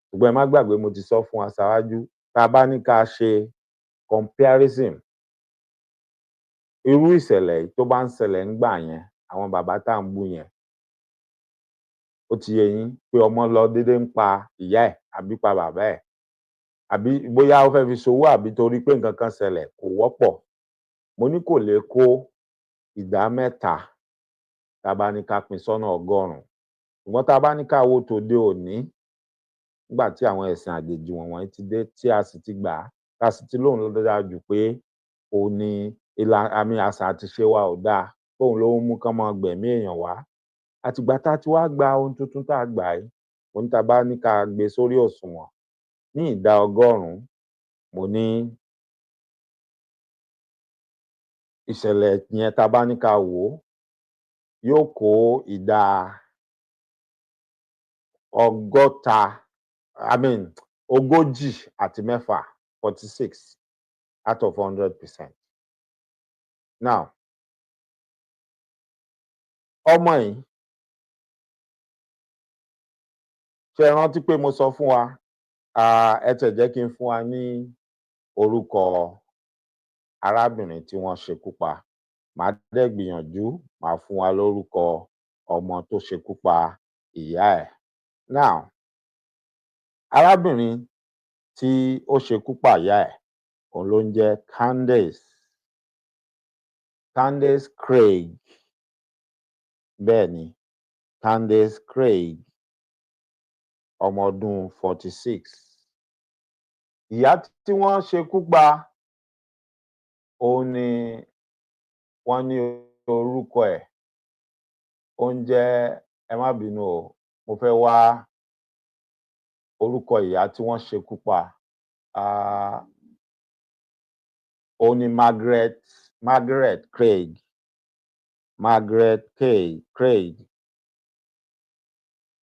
Ṣùgbọ́n ẹ má gbàgbé, mo ti sọ fún wa ṣáájú, tá a bá ní ká ṣe comparison irú ìṣẹ̀lẹ̀ yìí tó bá ń ṣẹlẹ̀ ńgbà yẹn, àwọn bàbá tá à ń bú yẹn, ó ti yé yín pé ọmọ lọ déédé ń pa ìyá ẹ̀ àbí pa bàbá ẹ̀, àbí bóyá ó fẹ́ fi ṣòwò, àbí torí pé nǹkan kan ṣẹlẹ̀, kò wọ́pọ̀. Mo ní kò lè kó ìdá mẹ́ta tá a bá ní ká pín sọ́nà 100. Ṣùgbọ́n tá a bá ní ká wo tòde òní, nígbà tí àwọn ẹ̀sìn àjèjì wọ̀nyí ti dé, tí a sì ti gbà á, tá a sì ti lóun ló dára jù, pé òun ni ìlà àmì àṣà àti ìṣe wa ò dáa, tóun ló ń mú kán máa gbẹ̀mí èèyàn wá. Àtìgbà tá a ti wá gba ohun tuntun tá a gbà yìí, mo ní tá a bá ní ká gbé sórí òṣùwọ̀n ní ìdá 100, mo ní Ìṣẹ̀lẹ̀ yẹn, tá a bá ní ká wò ó, yóò kó ìdá 60, I mean 46, 46 out of 100%. Now, ọmọ yìí, ṣé ẹ rántí pé mo sọ fún wa? Ẹ tiẹ̀ jẹ́ kí n fún wa ní orúkọ arábìnrin tí wọ́n ṣekú pa. Màá dẹ̀ gbìyànjú, màá fún wa lórúkọ ọmọ tó ṣekú pa ìyá ẹ̀. Now, arábìnrin tí ó ṣekú pa ìyá ẹ̀, òun ló ń jẹ́ Candace, Candace Craig. Bẹ́ẹ̀ ni, Candace Craig, ọmọ ọdún 46. Ìyá tí wọ́n ṣekú pa, òun ni wọ́n ní orúkọ ẹ̀ ó ń jẹ́, ẹ má bínú o, mo fẹ́ wá orúkọ ìyá tí wọ́n ṣekú pa. Òun ni Margaret, Margaret Craig, Margaret Craig.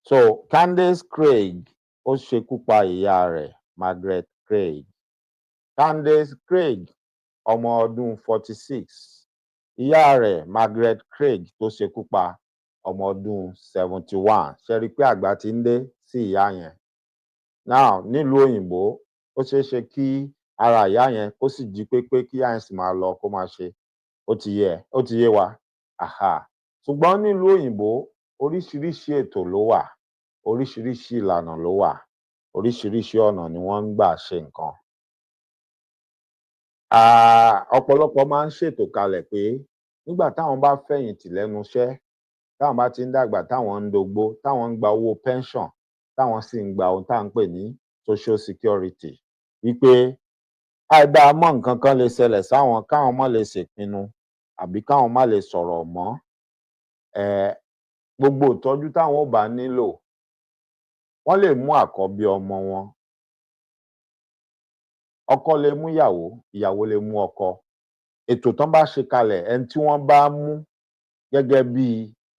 So Candace Craig, ó ṣekú pa ìyá rẹ̀, Margaret Craig. Candace Craig, ọmọ ọdún 46. Ìyá rẹ̀, Margaret Craig, tó ṣekú pa, ọmọ ọdún 71. Ṣe rí i pé àgbà ti ń dé sí ìyá yẹn? Now, nílùú òyìnbó, ó ṣeé ṣe kí ara ìyá yẹn kó sì jí pépé, kí ìyá yẹn sì máa lọ, kó máa ṣe. Ó ti yé ẹ, ó ti yé wa. Aha. Ṣùgbọ́n nílùú òyìnbó, oríṣiríṣi ètò ló wà, oríṣiríṣi ìlànà ló wà, oríṣiríṣi ọ̀nà ni wọ́n ń gbà ṣe nǹkan. Ọ̀pọ̀lọpọ̀ máa ń ṣètò kalẹ̀ pé nígbà táwọn bá fẹ̀yìntì lẹ́nu iṣẹ́, táwọn bá ti ń dàgbà, táwọn ń dogbó, táwọn ń gba owó pension, táwọn sì ń gba ohun tá à ń pè ní social security, wípé àìdáa mọ́, nǹkan kan lè ṣẹlẹ̀ sáwọn, káwọn má lè ṣèpinnu àbí káwọn má lè sọ̀rọ̀ mọ́, gbogbo ìtọ́jú táwọn ò bá nílò, wọ́n lè mú àkọ́bí ọmọ wọn. Ọkọ lè mú ìyàwó, ìyàwó lè mú ọkọ. Ètò tán bá ṣe kalẹ̀, ẹni tí wọ́n bá mú gẹ́gẹ́ bí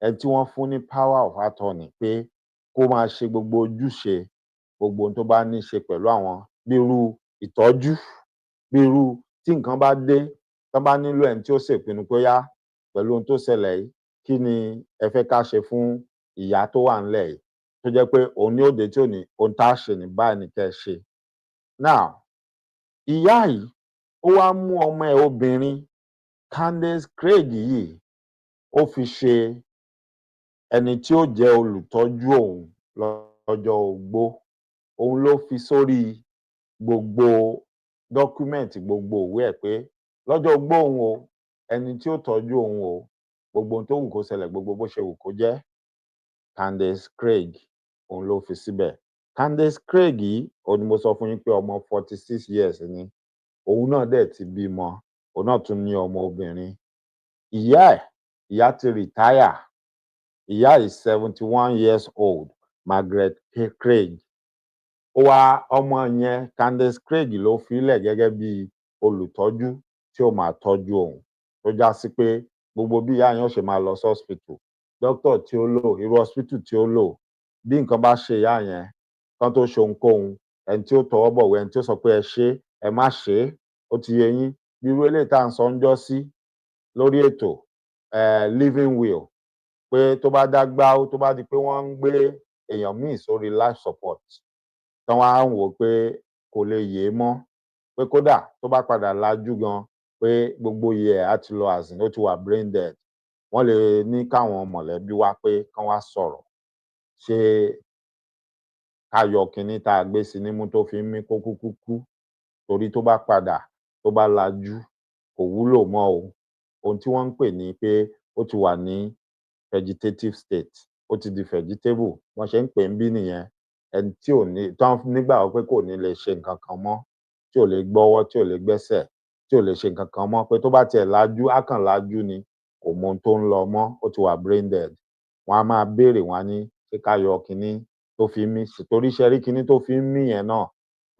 ẹni tí wọ́n fún ní power of attorney pé kó máa ṣe gbogbo ojúṣe, gbogbo ohun tó bá ní í ṣe pẹ̀lú àwọn, bí irú ìtọ́jú, bí irú tí nǹkan bá dé, tán bá nílò ẹni tí ó ṣèpinnu pé ó yá, pẹ̀lú ohun tó ṣẹlẹ̀ yìí, kí ni ẹ fẹ́ ká ṣe fún ìyá tó wà ńlẹ̀ yìí, tó jẹ́ pé òun ní ó dé tí ò ní ohun tá a ṣe ní báyìí ni kẹ́ ẹ ṣe. Now, ìyá yìí, ó wá mú ọmọ ẹ̀ obìnrin, Candace Craig yìí, ó fi ṣe ẹni tí ó jẹ́ olùtọ́jú òun lọ́jọ́ ogbó. Òun ló fi sórí gbogbo document, gbogbo ìwé ẹ̀, pé lọ́jọ́ ogbó òun o, ẹni tí ó tọ́jú òun o, gbogbo ohun tó wù kó ṣẹlẹ̀, gbogbo bó ṣe wù kó jẹ́, Candace Craig, òun ló fi síbẹ̀. Candace Craig yìí, òun ni mo sọ fún yín pé ọmọ 46 years ni. Òun náà dẹ̀ ti bímọ, òun náà tún ní ọmọ obìnrin. Ìyá ẹ̀, ìyá ti retire. Ìyá is 71 years old, Margaret Craig. Ó wá ọmọ yẹn, Candace Craig, ló fi í lẹ̀ gẹ́gẹ́ bí olùtọ́jú tí ó máa tọ́jú òun, tó já sí pé gbogbo bí ìyá yẹn ó ṣe máa lọ sí hospital, doctor tí ó lò, irú hospital tí ó lò, bí nǹkan bá ṣe ìyá yẹn kán tó ṣe ohunkóhun, ẹni tí ó tọwọ́ bọ̀wé, ẹni tí ó sọ pé ẹ ṣé, ẹ má ṣe é. Ó ti yé yín? Bí irú eléyìí tá à ń sọ ńjọ́sí lórí ètò living will, pé tó bá dá gbáú, tó bá di pé wọ́n ń gbé èèyàn míì sórí life support, tán wá ń wò ó pé kò lè yè é mọ́, pé kódà tó bá padà lajú gan, pé gbogbo iye ẹ̀ á ti lọ, as in ó ti wà brain dead, wọ́n lè ní káwọn mọ̀lẹ́bí wá pé kán wá sọ̀rọ̀, ṣé ká yọ kinní tá a gbé sí nímú tó fi ń mí, kó kúkú kú, torí tó bá padà, tó bá lajú, kò wúlò mọ́ o. Ohun tí wọ́n ń pè ní pé ó ti wà ní vegetative state, ó ti di vegetable, bọ́n ṣe ń pè é ńbí nìyẹn. Ẹni tí ò ní, tán nígbàgbọ́ pé kò ní lè ṣe nǹkan kan mọ́, tí ò lè gbọ́wọ́, tí ò lè gbẹ́sẹ̀, tí ò lè ṣe nǹkan kan mọ́, pé tó bá tiẹ̀ lajú, á kàn lajú ni, kò mọ ohun tó ń lọ mọ́, ó ti wà brain dead. Wọ́n á máa béèrè, wọ́n á ní ṣé ká yọ kinní tó fi ń mí, torí ṣẹ rí kinní tó fi ń mí yẹn náà,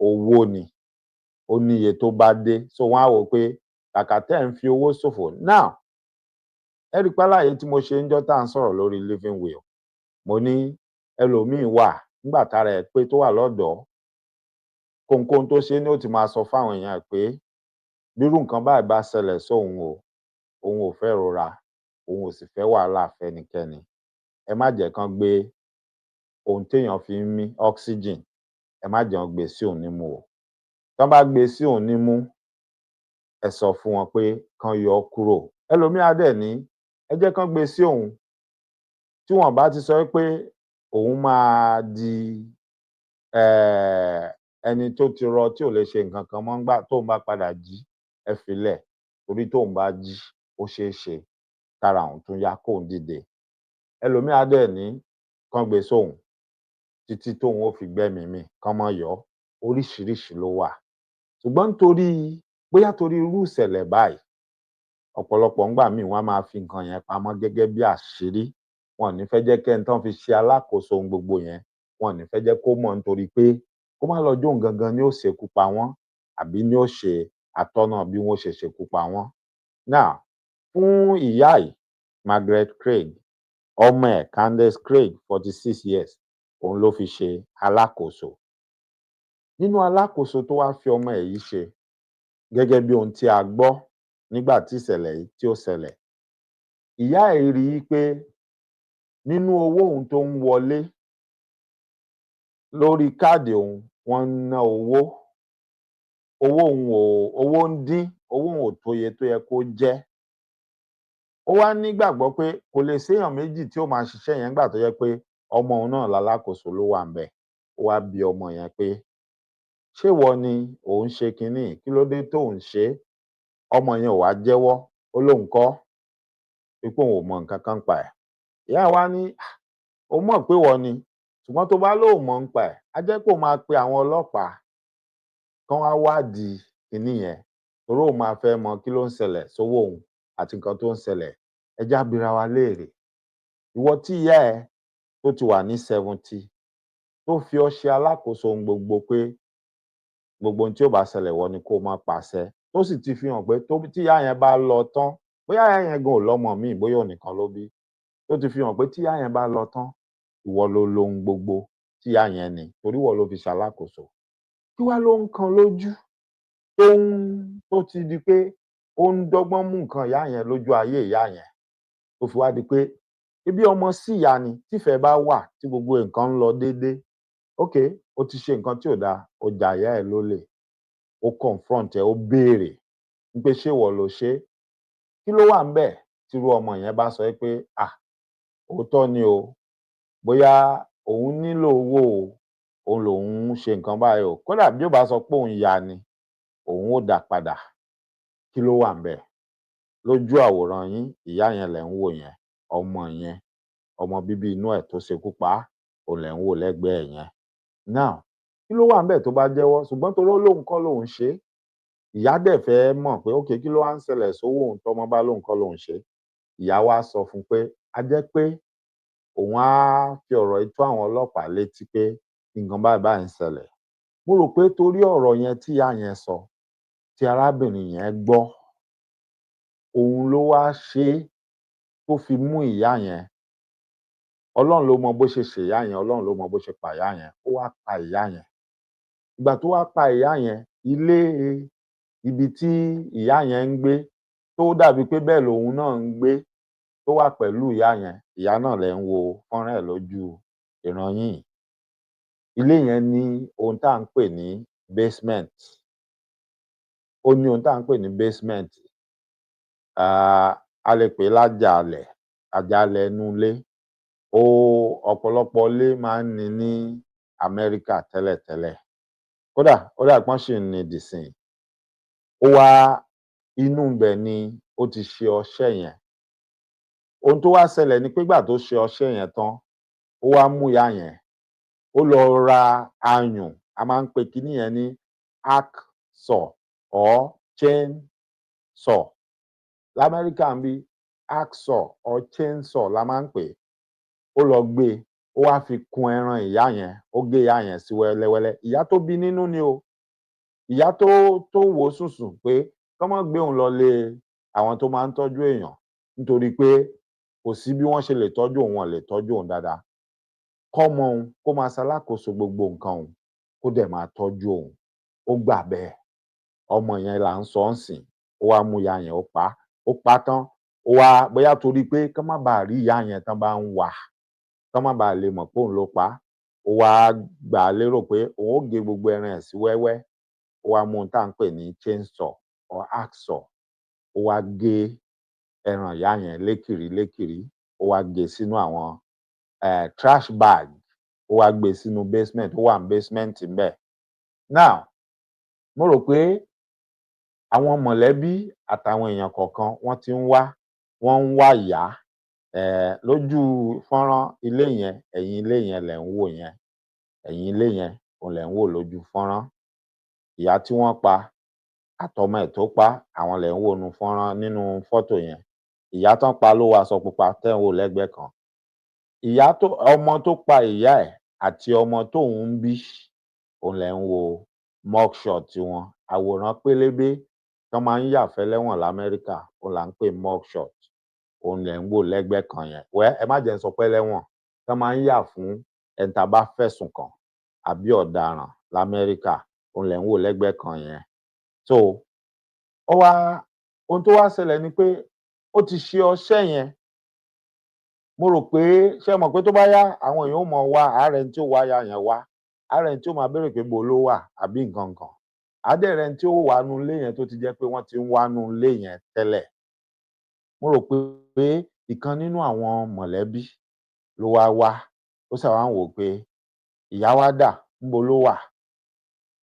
owó ni, ó níye tó bá dé. So wọ́n á wò ó pé Kàkà tẹ́ ẹ̀ ń fi owó ṣòfò. Now, ẹ rí i pé àlàyé tí mo ṣe ńjọ́ tá à ń sọ̀rọ̀ lórí living will, mo ní ẹlòmíín wà, nígbà tára ẹ̀ pé, tó wà lọ́dọ̀ọ́, kóhunkóhun tó ṣe ní ó ti máa sọ fáwọn èèyàn ẹ̀ pé bírú nǹkan báyìí bá ṣẹlẹ̀ sóun o, òun ò fẹ́ ìrora, òun ò sì fẹ́ wàhálà fẹ́nikẹ́ni, ẹ má jẹ́ kán gbé ohun téèyàn fi ń mí, oxygen, ẹ má jẹ́ wọ́n gbé sí òun nímú o. Tán bá gbé sí òun nímú, ẹ sọ fún wọn pé kán yọ ọ́ kúrò. Ẹlòmíín á dẹ̀ ní ẹ jẹ́ kán gbé sí òun, tí wọn bá ti sọ pé òun máa di ẹni tó ti rọ, tí ò lè ṣe nǹkan kan mọ́ ńgbà tóun bá padà jí, ẹ fi lẹ̀, torí tóun bá jí, ó ṣeé ṣe kára òun tún yá, kóun dìde. Ẹlòmíín á dẹ̀ ní kán gbé sóun títí tóun ó fi gbẹ́mìí mì, kán má yọ ọ́. Oríṣiríṣi ló wà, ṣùgbọ́n nítorí bóyá torí irú ìṣẹ̀lẹ̀ báyìí, ọ̀pọ̀lọpọ̀ ńgbà míì, wọ́n á máa fi nǹkan yẹn pamọ́ gẹ́gẹ́ bí àṣírí. Wọn ò ní fẹ́ jẹ́ kẹ́ni tán fi ṣe alákòóso ohun gbogbo yẹn, wọn ò ní fẹ́ jẹ́ kó mọ̀, nítorí pé kó má lọ jóun gangan ni ó ṣekú pa wọ́n, àbí ni ó ṣe atọ́nà bí wọ́n ó ṣe ṣekú pa wọ́n. Now, fún ìyá yìí, Margaret Craig, ọmọ ẹ̀ Candace Craig, 46 years, òun ló fi ṣe alákòóso. Nínú alákòóso tó wá fi ọmọ ẹ̀ yìí ṣe, gẹ́gẹ́ bí ohun tí a gbọ́ nígbà tí ìṣẹ̀lẹ̀ yìí tí ó ṣẹlẹ̀, ìyá ẹ̀ rí i pé nínú owó òun tó ń wọlé lórí káàdì òun, wọ́n ń ná owó, owó òun ò, owó ń dín, owó òun ò tó iye tó yẹ kó jẹ́. Ó wá nígbàgbọ́ pé kò lè séèyàn méjì tí ó máa ṣiṣẹ́ yẹn nígbà tó jẹ́ pé ọmọ òun náà lalákòóso ló wà ńbẹ̀. Ó wá bi ọmọ yẹn pé, ṣé ìwọ ni ò ń ṣe kinní yìí? Kí ló dé tó ń ṣe é? Ọmọ yẹn ò wá jẹ́wọ́, ó lóun kọ́, wípé òun ò mọ nǹkan kan nípa ẹ̀. Ìyá wa ní òun mọ̀ pé ìwọ ni, ṣùgbọ́n tó bá lóò mọ̀ nípa ẹ̀, á jẹ́ pé òun máa pe àwọn ọlọ́pàá kán wá wádìí kinní yẹn, torí òun máa fẹ́ mọ kí ló ń ṣẹlẹ̀ sówó òun àti nǹkan tó ń ṣẹlẹ̀. Ẹ jẹ́ á bira wa léèrè, ìwọ tí ìyá ẹ tó ti wà ní 70 tó fi ọ́ ṣe alákòóso ohun gbogbo, pé gbogbo ohun tí ó bá ṣẹlẹ̀, ìwọ ni kó o máa pàṣẹ, tó sì ti fi hàn pé tí ìyá yẹn bá lọ tán, bóyá ìyá yẹn gan ò lọ́mọ míì, bóyá òun nìkan ló bí, tó ti fi hàn pé tí ìyá yẹn bá lọ tán, ìwọ ló lohun gbogbo tí ìyá yẹn ní, torí ìwọ ló fi ṣalákòóso, kí wá ló ń kan lójú tó ń tó ti di pé ó ń dọ́gbọ́n mú nǹkan ìyá yẹn lójú ayé ìyá yẹn, tó fi wá di pé ibi ọmọ sí ìyá ni? Tífẹ̀ẹ́ bá wà, tí gbogbo nǹkan ń lọ déédé, ok, ó ti ṣe nǹkan tí ò dáa, ó ja ìyá ẹ̀ lólè, ó confront ẹ, ó béèrè wípé ṣé ìwọ ló ṣe é, kí ló wà ńbẹ̀ tírú ọmọ yẹn bá sọ pé, ah, òótọ́ ni o, bóyá òun nílò owó o, òun lòun ń ṣe nǹkan báyìí o, kódà bí ó bá sọ pé òun yá ni, òun ó dá padà, kí ló wà ńbẹ̀? Lójú àwòrán yín, ìyá yẹn lẹ̀ ń wò yẹn, ọmọ yẹn, ọmọ bíbí inú ẹ̀ tó ṣekú pa á, òun lẹ̀ ń wò lẹ́gbẹ̀ẹ́ yẹn. Now, kí ló wà ńbẹ̀ tó bá jẹ́wọ́? Ṣùgbọ́n torí ó lóun kọ́ lòun ṣe é, ìyá dẹ̀ fẹ́ mọ̀ pé okay, kí ló wá ń ṣẹlẹ̀ sówó òun tọ́mọ bá lóun kọ́ lòun ṣe é? Ìyá wá sọ fún un pé a jẹ́ pé òun á fi ọ̀rọ̀ yìí tó àwọn ọlọ́pàá létí pé nǹkan báyìí báyìí ń ṣẹlẹ̀. Mo rò pé torí ọ̀rọ̀ yẹn tí ìyá yẹn sọ, tí arábìnrin yẹn gbọ́, òun ló wá ṣe é tó fi mú ìyá yẹn. Ọlọ́run ló mọ bó ṣe ṣèyá yẹn, Ọlọ́run ló mọ bó ṣe pa ìyá yẹn. Ó wá pa ìyá yẹn. Ìgbà tó wá pa ìyá yẹn, ilé ibi tí ìyá yẹn ń gbé, tó dàbí pé bẹ́ẹ̀ lòun náà ń gbé, tó wà pẹ̀lú ìyá yẹn, ìyá náà lẹ̀ ń wo fọ́nrán ẹ̀ lójú ìran yín yìí, ilé yẹn ní ohun tá à ń pè ní basement. Ó ní ohun tá à ń pè ní basement, a lè pè é lájàalẹ̀, àjàalẹ̀ inú ilé. Ó ọ̀pọ̀lọpọ̀ ilé máa ń ní ní Amẹ́ríkà tẹ́lẹ̀tẹ́lẹ̀, kódà ó dà pé wọ́n ṣì ń ní dìsìnyí. Ó wá inú ibẹ̀ ni ó ti ṣe ọṣẹ́ yẹn. Ohun tó wá ṣẹlẹ̀ ni pé ìgbà tó ṣe ọṣẹ́ yẹn tán, ó wá mú ìyá yẹn, ó lọ ra ayùn. A máa ń pe kinní yẹn ní hack saw or chain saw. Lamẹ́ríkà ńbí, hack saw or chain saw la máa ń pè é. Ó lọ gbé e, ó wá fi kun ẹran ìyá yẹn, ó gé ìyá yẹn sí wẹ́lẹ́wẹ́lẹ́. Ìyá tó bí nínú ni o, ìyá tó wò ó sùnsùn pé Kán má gbé òun lọ ilé àwọn tó máa ń tọ́jú èèyàn, nítorí pé kò sí bí wọ́n ṣe lè tọ́jú òun, wọn ò lè tọ́jú òun dáadáa. Kọ́mọ òun kó máa ṣalákòóso gbogbo nǹkan òun, kó dẹ̀ máa tọ́jú òun. Ó gbà bẹ́ẹ̀. Ọmọ yẹn là ń sọ ńsìn. Ó wá mú ìyá yẹn, ó pa á. Ó pa á tán, ó wá bóyá torí pé kán má baà rí ìyá yẹn tán bá ń wá a, kán má baà lè mọ̀ pé òun ló pa á. Ó wá gbà á lérò pé òun ó gé gbogbo ẹran ẹ̀ sí wẹ́wẹ́. Ó wá mú ohun tá à ń pè ní chainsaw or hacksaw, ó wá gé ẹran ìyá yẹn lékìrí lékìrí, ó wá gé e sínú àwọn trash bag, ó wá gbé e sínú basement. Ó wà ní basement ńbẹ̀. Now, mo rò pé àwọn mọ̀lẹ́bí àtàwọn èèyàn kọ̀ọ̀kan, wọ́n ti ń wá, wọ́n ń wá ìyá lójú fọ́nrán. Ilé yẹn, ẹ̀yìn ilé yẹn lẹ̀ ń wò yẹn. Ẹ̀yìn ilé yẹn òun lẹ̀ ń wò lójú fọ́nrán. Ìyá tí wọ́n pa àtọmọ ẹ̀ tó pa á, àwọn lẹ̀ ń wò nínú fọ́nrán, nínú fọ́tò yẹn. Ìyá tán pa ló wọ aṣọ pupa tẹ́ ń wò lẹ́gbẹ̀ẹ́ kan. Ìyá tó, ọmọ tó pa ìyá ẹ̀ àti ọmọ tóun ń bí, òun lẹ̀ ń wo mugshot wọn. Àwòrán pélébé tán máa ń yà fẹ́lẹ́wọ̀n lamẹ́ríkà, òun là ń pè mugshot, òun lẹ̀ ń wò lẹ́gbẹ̀ẹ́ kan yẹn. Well, ẹ má jẹ́ n sọ pé ẹlẹ́wọ̀n, tán máa ń yà fún ẹni tá a bá fẹ̀sùn kàn àbí ọ̀daràn lamẹ́ríkà, òun lẹ̀ ń wò lẹ́gbẹ̀ẹ́ kan yẹn. So ó wá, ohun tó wá ṣẹlẹ̀ ni pé ó ti ṣe ọṣẹ́ yẹn. Mo rò pé, ṣé ẹ mọ̀ pé tó bá yá, àwọn èèyàn ó mọ̀ wá á rẹni tí ó wá ìyá yẹn wá, á rẹni tí ó máa béèrè pé ibo ló wà àbí nǹkan kan, á dẹ̀ rẹni tí ó wà nínú ilé yẹn, tó ti jẹ́ pé wọ́n ti ń wá nínú ilé yẹn tẹ́lẹ̀. Mo rò pé ìkan nínú àwọn mọ̀lẹ́bí ló wá wá. Ó ṣáà wá ń wò ó pé ìyá wa dà, níbo ló wà?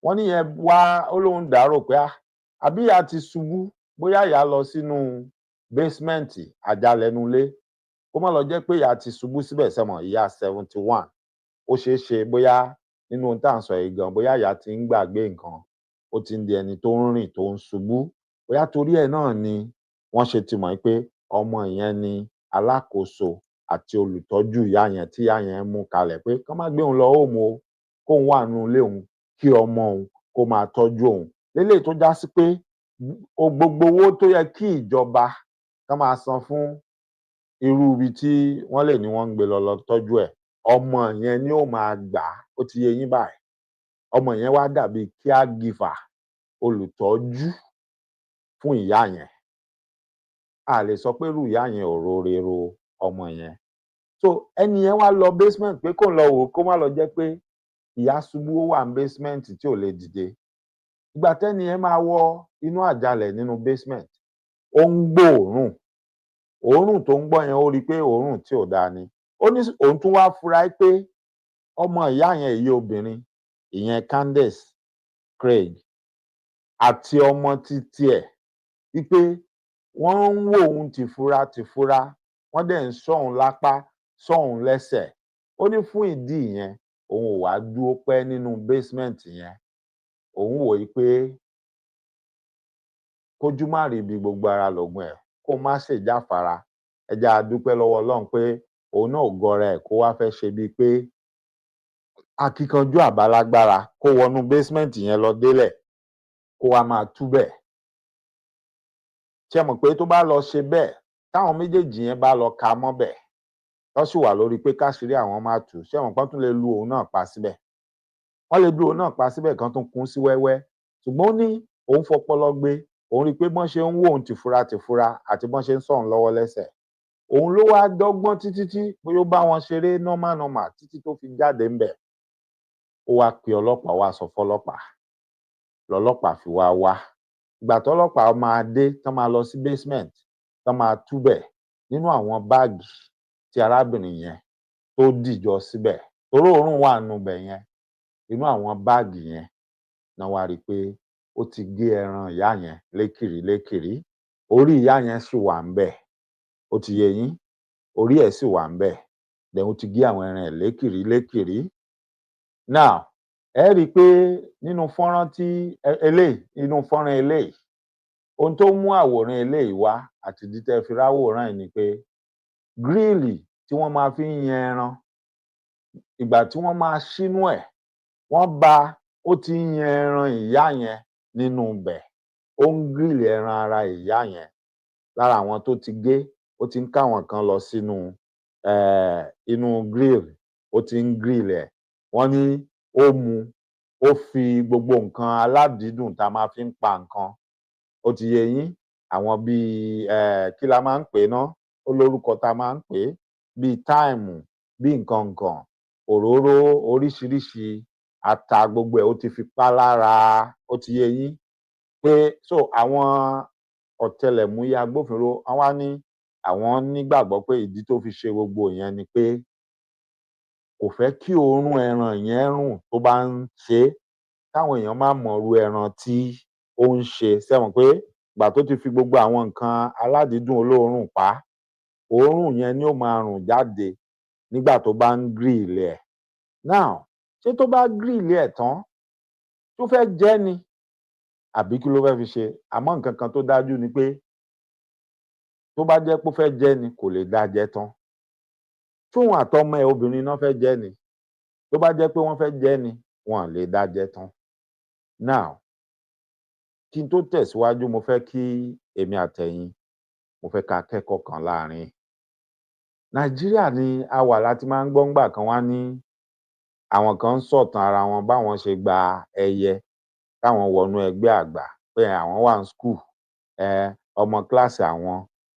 Wọ́n níyẹn wá, ó lóun dàárò pé ah, àbí ìyá ti ṣubú, bóyá ìyá lọ sínú basement, àjàalẹ̀ inú ilé, kó má lọ jẹ́ pé ìyá ti ṣubú síbẹ̀. Ṣẹ́ mọ̀, ìyá 71, ó ṣeé ṣe bóyá nínú ohun tá à ń sọ yìí gan, bóyá ìyá ti ń gbàgbé nǹkan, ó ti ń di ẹni tó ń rìn tó ń ṣubú. Bóyá torí ẹ̀ náà ni wọ́n ṣe ti mọ̀ pé ọmọ yẹn ni alákòóso àti olùtọ́jú ìyá yẹn, tí ìyá yẹn mú kalẹ̀ pé kán má gbé òun lọ home o, kóun wà nínú ilé òun, kí ọmọ òun kó máa tọ́jú òun. Léléyìí tó já sí pé gbogbo owó tó yẹ kí ìjọba kán máa san fún irú ibi tí wọ́n lè ní wọ́n ń gbé lọ lọ tọ́jú ẹ̀, ọmọ yẹn ni ó máa gbà á. Ó ti yé yín báyìí. Ọmọ yẹn wá dàbí caregiver, olùtọ́jú fún ìyá yẹn. A lè sọ pé irú ìyá yẹn ò róore ro ọmọ yẹn. So ẹni yẹn wá lọ basement pé kóun lọ wò ó, kó má lọ jẹ́ pé ìyá ṣubú, ó wà ní basement tí ò lè dìde. Ìgbà tẹ́ni yẹn máa wọ inú àjàalẹ̀ nínú basement, ó ń gbóòórùn. Òórùn tó ń gbọ́ yẹn, ó rí i pé òórùn tí ò dáa ni. Ó ní òun tún wá fura pé ọmọ ìyá yẹn, èyí obìnrin, ìyẹn Candace Craig, àti ọmọ títí ẹ̀, wípé wọ́n ń wò òun tìfura tìfura, wọ́n dẹ̀ ń ṣọ́ òun lápá, ṣọ́ òun lẹ́sẹ̀. Ó ní fún ìdí ìyẹn, òun ò wá dúró pẹ́ nínú basement yẹn. Òun wò ó pé kójú má rí ibi, gbogbo ara lògùn ẹ̀, kó má ṣèjáfara. Ẹ jẹ́ á dúpẹ́ lọ́wọ́ Ọlọ́run pé òun náà ò gọra ẹ̀, kó wá fẹ́ ṣe bíi pé akíkanjú àbálágbára, kó wọnú basement yẹn lọ délẹ̀, kó wá máa túbẹ̀. Ṣé mọ̀ pé tó bá lọ ṣe bẹ́ẹ̀, táwọn méjèèjì yẹn bá lọ ka mọ́bẹ̀, tó sì wà lórí pé káṣírí àwọn má tú, ṣé mọ̀ pé wọ́n tún lè lu òun náà pa síbẹ̀? Wọ́n lè lu òun náà pa síbẹ̀, kán tún kún sí wẹ́wẹ́. Ṣùgbọ́n ó ní òun fọpọlọ gbé, òun rí i pé bọ́n ṣe ń wò òun tìfura tìfura àti bọ́n ṣe ń sọ òun lọ́wọ́ lẹ́sẹ̀, òun ló wá dọ́gbọ́n títí tí bóyá ó bá wọn ṣeré normal normal títí tó fi jáde ńbẹ̀. Ó wá pe ọlọ́pàá, wá sọ fọ́lọ́pàá, lọlọ́pàá fi wá wá. Ìgbà tọ́lọ́pàá máa dé, tán máa lọ sí basement, tán máa túbẹ̀, nínú àwọn báàgì tí arábìnrin yẹn tó dìjọ síbẹ̀, torí òórùn wà nínú ibẹ̀ yẹn, inú àwọn báàgì yẹn ná wá rí i pé ó ti gé ẹran ìyá yẹn lékìrí lékìrí. Orí ìyá yẹn sì wà ńbẹ̀. Ó ti yé yín, orí ẹ̀ sì wà ńbẹ̀. Then ó ti gé àwọn ẹran ẹ̀ lékìrí lékìrí. Now, ẹ rí i pé nínú fọ́nrán tí eléyìí, nínú fọ́nrán eléyìí, ohun tó mú àwòrán eléyìí wá àti ìdí tẹ́ fi ráwòrán yìí ni pé grill tí wọ́n máa fi ń yan ẹran, ìgbà tí wọ́n máa ṣínú ẹ̀, wọ́n bá ó ti ń yan ẹran ìyá yẹn nínú ibẹ̀. Ó ń grill ẹran ara ìyá yẹn. Lára àwọn tó ti gé, ó ti ń káwọn kan lọ sínú inú grill, ó ti ń grill ẹ̀. Wọ́n ní ó mu, ó fi gbogbo nǹkan aládìídùn tá a máa fi ń pa nǹkan, ó ti yé yín, àwọn bíi kí la máa ń pè é ná, ó lórúkọ tá a máa ń pè é, bíi thyme, bíi nǹkan nǹkan, òróró oríṣiríṣi, ata, gbogbo ẹ̀, ó ti fi pa lára. Ó ti yé yín pé so àwọn ọ̀tẹlẹ̀múyẹ́ agbófinró, wọ́n wá ní àwọn nígbàgbọ́ pé ìdí tó fi ṣe gbogbo ìyẹn ni pé kò fẹ́ kí òórùn ẹran yẹn rùn tó bá ń ṣe é, káwọn èèyàn má mọrú ẹran tí ó ń ṣe. Ṣé mọ̀ pé ìgbà tó ti fi gbogbo àwọn nǹkan aládìídùn olóòórùn pa á, òórùn yẹn ni ó máa rùn jáde nígbà tó bá ń grill ẹ̀. Now, ṣé tó bá grill ẹ̀ tán, tó fẹ́ jẹ ni àbí kí ló fẹ́ fi ṣe? Àmọ́ nǹkan kan tó dájú ni pé tó bá jẹ́ pé ó fẹ́ jẹ ni, kò lè dá jẹ tán. Tóun àtọmọ ẹ̀ obìnrin náà fẹ́ jẹ ni, tó bá jẹ́ pé wọ́n fẹ́ jẹ ni, wọn lè dá jẹ tán. Now, kí n tó tẹ̀síwájú, mo fẹ́ kí èmi àtẹ̀yin, mo fẹ́ ká kẹ́kọ̀ọ́ kan láàrin. Nàìjíríà ni a wà láti máa ń gbọ́ ńgbà kan, wá ní àwọn kan ń sọ̀tàn ara wọn báwọn ṣe gba ẹyẹ táwọn wọnú ẹgbẹ́ àgbà, pé àwọn wà ní school, ọmọ kíláàsì àwọn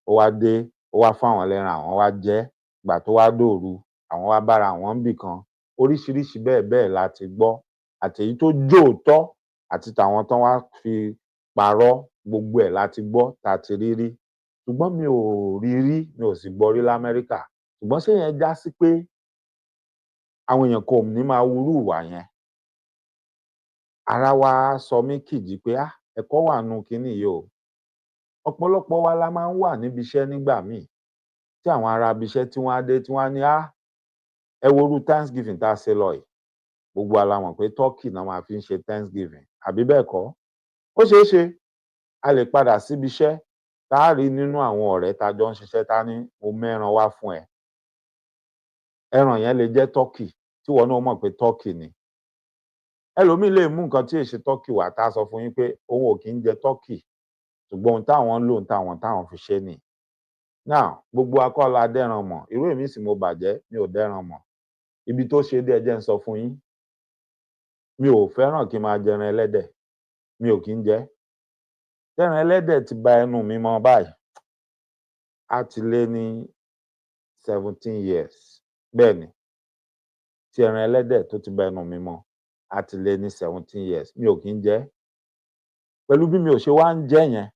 ó wá dé, ó wá fún àwọn lẹ́ran, àwọn wá jẹ. Ìgbà tó wá dòru, àwọn wá bára àwọn níbì kan. Oríṣiríṣi bẹ́ẹ̀ bẹ́ẹ̀ la ti gbọ́, àtèyí tó jóòótọ́ àti tàwọn tán wá fi parọ́, gbogbo ẹ̀ la ti gbọ́, tá a ti rí rí. Ṣùgbọ́n mi ò rí rí, mi ò sì gbọ́ rí l'Amẹ́ríkà. Ṣùgbọ́n ṣé yẹn já sí pé àwọn èèyàn kan ò ní máa hurú ìwà yẹn? Ara wá sọ mí kìjì pé, ah, ẹ̀kọ́ wà nínú kinní yìí o. Ọ̀pọ̀lọpọ̀ wa la máa ń wà níbi iṣẹ́ nígbà míì tí àwọn ará ibi iṣẹ́ tí wọ́n á dé, tí wọ́n á ní, "Ah, ẹ wo irú Thanksgiving tá a ṣe lọ yìí." Gbogbo wa la mọ̀ pé turkey náà máa fi ń ṣe Thanksgiving, àbí bẹ́ẹ̀ kọ́? Ó ṣeé ṣe a lè padà síbi iṣẹ́, tá a rí nínú àwọn ọ̀rẹ́ tá a jọ ń ṣiṣẹ́ tá a ní, "Mo mẹ́ran wá fún ẹ." Ẹran yẹn lè jẹ́ turkey tíwọ náà mọ̀ pé turkey ni. Ẹlòmíín lè mú nǹkan tí èsì turkey wá, tá a sọ fún yín pé òun ò kí ń jẹ turkey, ṣùgbọ́n ohun táwọn ń lò ń táwọn táwọn fi ṣe nìyí. Now, gbogbo wa kọ́ la dẹ́ran mọ̀. Irú èmi sì, mo bàjẹ́, mi ò dẹ́ran mọ̀. Ibi tó ṣe dé, ẹ jẹ́ ń sọ fún yín, mi ò fẹ́ràn kí n máa jẹran ẹlẹ́dẹ̀, mi ò kí ń jẹ. Tẹ́ran ẹlẹ́dẹ̀ ti ba ẹnu mi mọ́ báyìí, á ti lé ní 17 years. Bẹ́ẹ̀ ni, tí ẹran ẹlẹ́dẹ̀ tó ti ba ẹnu mi mọ́, á ti lé ní 17 years. Mi ò kí ń jẹ. Pẹ̀lú bí mi ò ṣe wá ń jẹ yẹn,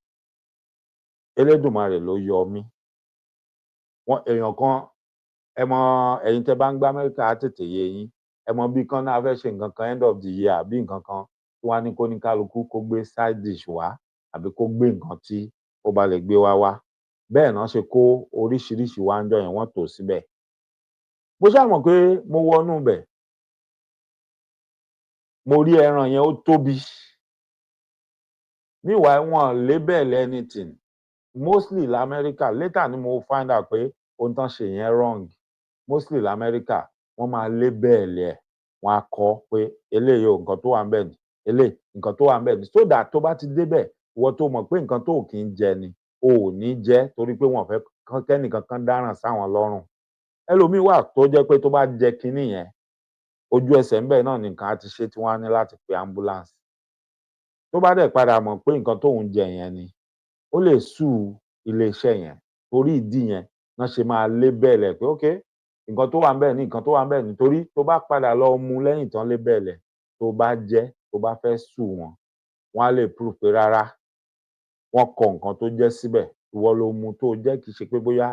Elédùmarè ló yọ mí. Wọn èèyàn kan, ẹ mọ, ẹ̀yin tẹ́ bá ń gbé Amẹ́ríkà, á tètè yé yín. Ẹ mọ bí kán náà fẹ́ ṣe nǹkan kan, end of the year àbí nǹkan kan, tí wọ́n á ní kó ní kálukú kó gbé side dish wá àbí kó gbé nǹkan tí ó bá lè gbé wá wá. Bẹ́ẹ̀ náà ṣe kó oríṣiríṣi wá ńjọ́ yẹn, wọ́n tò ó síbẹ̀. Mo ṣáà mọ̀ pé mo wọnú ibẹ̀, mo rí ẹran yẹn, ó tóbi. Meanwhile, wọn label anything mostly lamẹ́ríkà. Later ni mo find out pé ohun tán ṣe yẹn wrong. Mostly lamẹ́ríkà, wọ́n máa label ẹ̀, wọ́n á kọ pé eléyìí o, nǹkan tó wà ńbẹ̀ ni eléyìí, nǹkan tó wà ńbẹ̀ ni, so that tó bá ti débẹ̀, ìwọ tó mọ̀ pé nǹkan tó kì í jẹ ni, o ò ní jẹ, torí pé wọn ò fẹ́ kẹ́nìkan kan dáràn sáwọn lọ́rùn. Ẹlòmíín wà tó jẹ́ pé tó bá jẹ kinní yẹn, ojú ẹsẹ̀ ńbẹ̀ náà ni nǹkan á ti ṣe tí wọ́n á ní láti pe ambulance. Tó bá dẹ̀ padà mọ̀ pé nǹkan tóun jẹ yẹn ni, ó lè sue iléeṣẹ́ yẹn. Torí ìdí yẹn ná ṣe máa label ẹ̀ pé okay, nǹkan tó wà ńbẹ̀ ní, nǹkan tó wà ńbẹ̀ ní, torí tó bá padà lọ mu lẹ́yìn tán label ẹ̀, tó bá jẹ́, tó bá fẹ́ sue wọn, wọ́n á lè prove pé rárá, wọ́n kọ nǹkan tó jẹ́ síbẹ̀, ìwọ ló mu tó jẹ́, kì í ṣe pé bóyá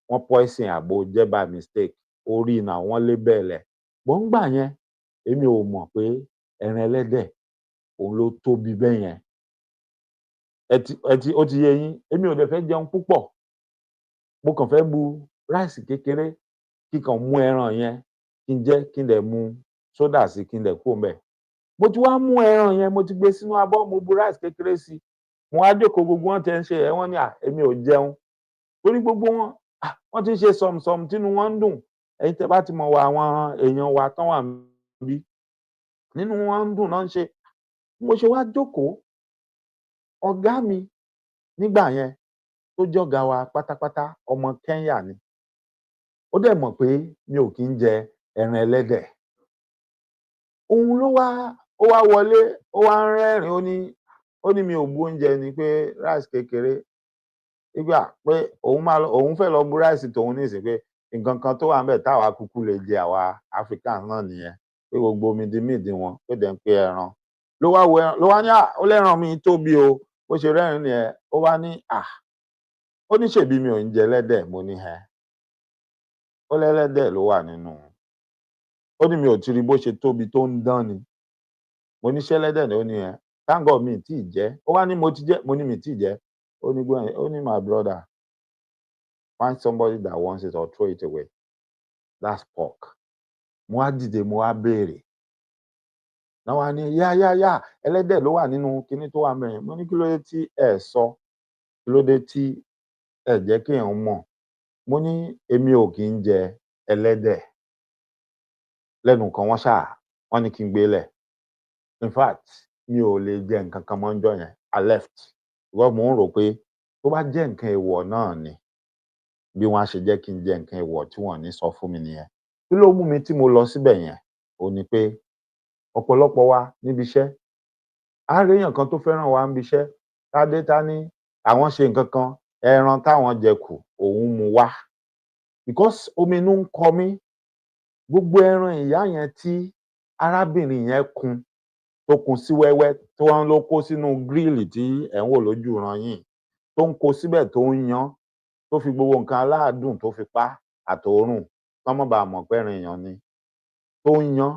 wọ́n poison àbó jẹ́ by mistake. Orí náà wọ́n label ẹ̀. But ńgbà yẹn, èmi ò mọ̀ pé ẹran ẹlẹ́dẹ̀ òun ló tóbi bẹ́yẹn. Ẹ ti ó ti yé yín. Èmi ò dẹ̀ fẹ́ jẹun púpọ̀, mo kàn fẹ́ bu rice kékeré, kí n kàn mú ẹran yẹn kí n jẹ, kí n dẹ̀ mu soda sí, kí n dẹ̀ kúrò ńbẹ̀. Mo ti wá mú ẹran yẹn, mo ti gbé sínú abọ́, mo bu rice kékeré sí, mo wá jókòó. Gbogbo wọn tiẹ̀ ń ṣe ẹ̀, wọ́n ní à, èmi ò jẹun torí gbogbo wọn, wọ́n ti ń ṣe sọ̀mùsọ̀mù tínú wọn ń dùn. Ẹ̀yin tẹ́ bá ti mọ̀ wá, àwọn èèyàn wa tán wà níbí, nínú wọn ń dùn náà ń ṣe. Bí mo ṣe wá jókòó. Ọ̀gá mi nígbà yẹn tó jọ̀gá wa pátápátá, ọmọ Kenya ni. Ó dẹ̀ mọ̀ pé mi ò kí ń jẹ ẹran ẹlẹ́dẹ̀. Òun ló wá, ó wá wọlé, ó wá ń rẹ́rìn-ín, ó ní mi ò bu oúnjẹ ni, pé rice kékeré nígbà pé òun máa lọ, òun fẹ́ lọ bu rice tòun nísìnyí, pé nǹkan kan tó wà ńbẹ̀ táwa kúkú lè jẹ, àwa Africans náà nìyẹn, pé gbogbo mídìmídì wọn pé dẹ̀ ń pé ẹran ló wá wo ẹran, ló wá ní à, ó lẹ́ran mi tóbi o. Bó ṣe rẹ́rìn-ín nìyẹn. Ó wá ní à, ó ní ṣèbí mi ò ń jẹ ẹlẹ́dẹ̀. Mo ní ẹ, ó lẹ́lẹ́dẹ̀ ló wà nínú. Ó ní mi ò ti rí bó ṣe tóbi tó ń dán ni. Mo ní ṣé ẹlẹ́dẹ̀ ni? Ó ní ẹ, thank God mi ì tíì jẹ. Ó wá ní mo ti jẹ. Mo ní mi ì tíì jẹ. Ó ní go and, ó ní my brother, find somebody that wants it or throw it away, that's pork. Mo wá dìde, mo wá béèrè náà, wá ní yá yá yá, ẹlẹ́dẹ̀ ló wà nínú kinní tó wà mẹ́rin. Mo ní kí ló dé tí ẹ sọ? Kí ló dé tí ẹ jẹ́ kéèyàn mọ̀? Mo ní èmi ò kì í jẹ ẹlẹ́dẹ̀. Lẹ́nu kan wọ́n ṣáà wọ́n ní kí n gbé lẹ̀. In fact, mi ò lè jẹ nǹkan kan mọ́ níjọ́ yẹn. I left because mò ń rò pé tó bá jẹ́ nǹkan èèwọ̀ náà ni, bí wọ́n á ṣe jẹ́ kí n jẹ nǹkan èèwọ̀ tí wọ́n ò ní sọ fún mi nìyẹn. Kí ló mú mi tí mo lọ síbẹ̀ yẹn? Òun ni pé ọ̀pọ̀lọpọ̀ wa níbi iṣẹ́, á rí èèyàn kan tó fẹ́ràn wa níbi iṣẹ́, tá dé, tá ní àwọn ṣe nǹkan kan, ẹran táwọn jẹ kù, òun mú wá, because omi inú ń kọ mí. Gbogbo ẹran ìyá yẹn tí arábìnrin yẹn kun, tó kun sí wẹ́wẹ́, tó wọ́n ló kó sínú grill tí ẹ̀ ń wò lójú ìran yìí, tó ń kó síbẹ̀, tó ń yan, tó fi gbogbo nǹkan aládùn tó fi pa àtòórùn kán má bàa mọ̀ pé ẹran èèyàn ni, tó ń yan.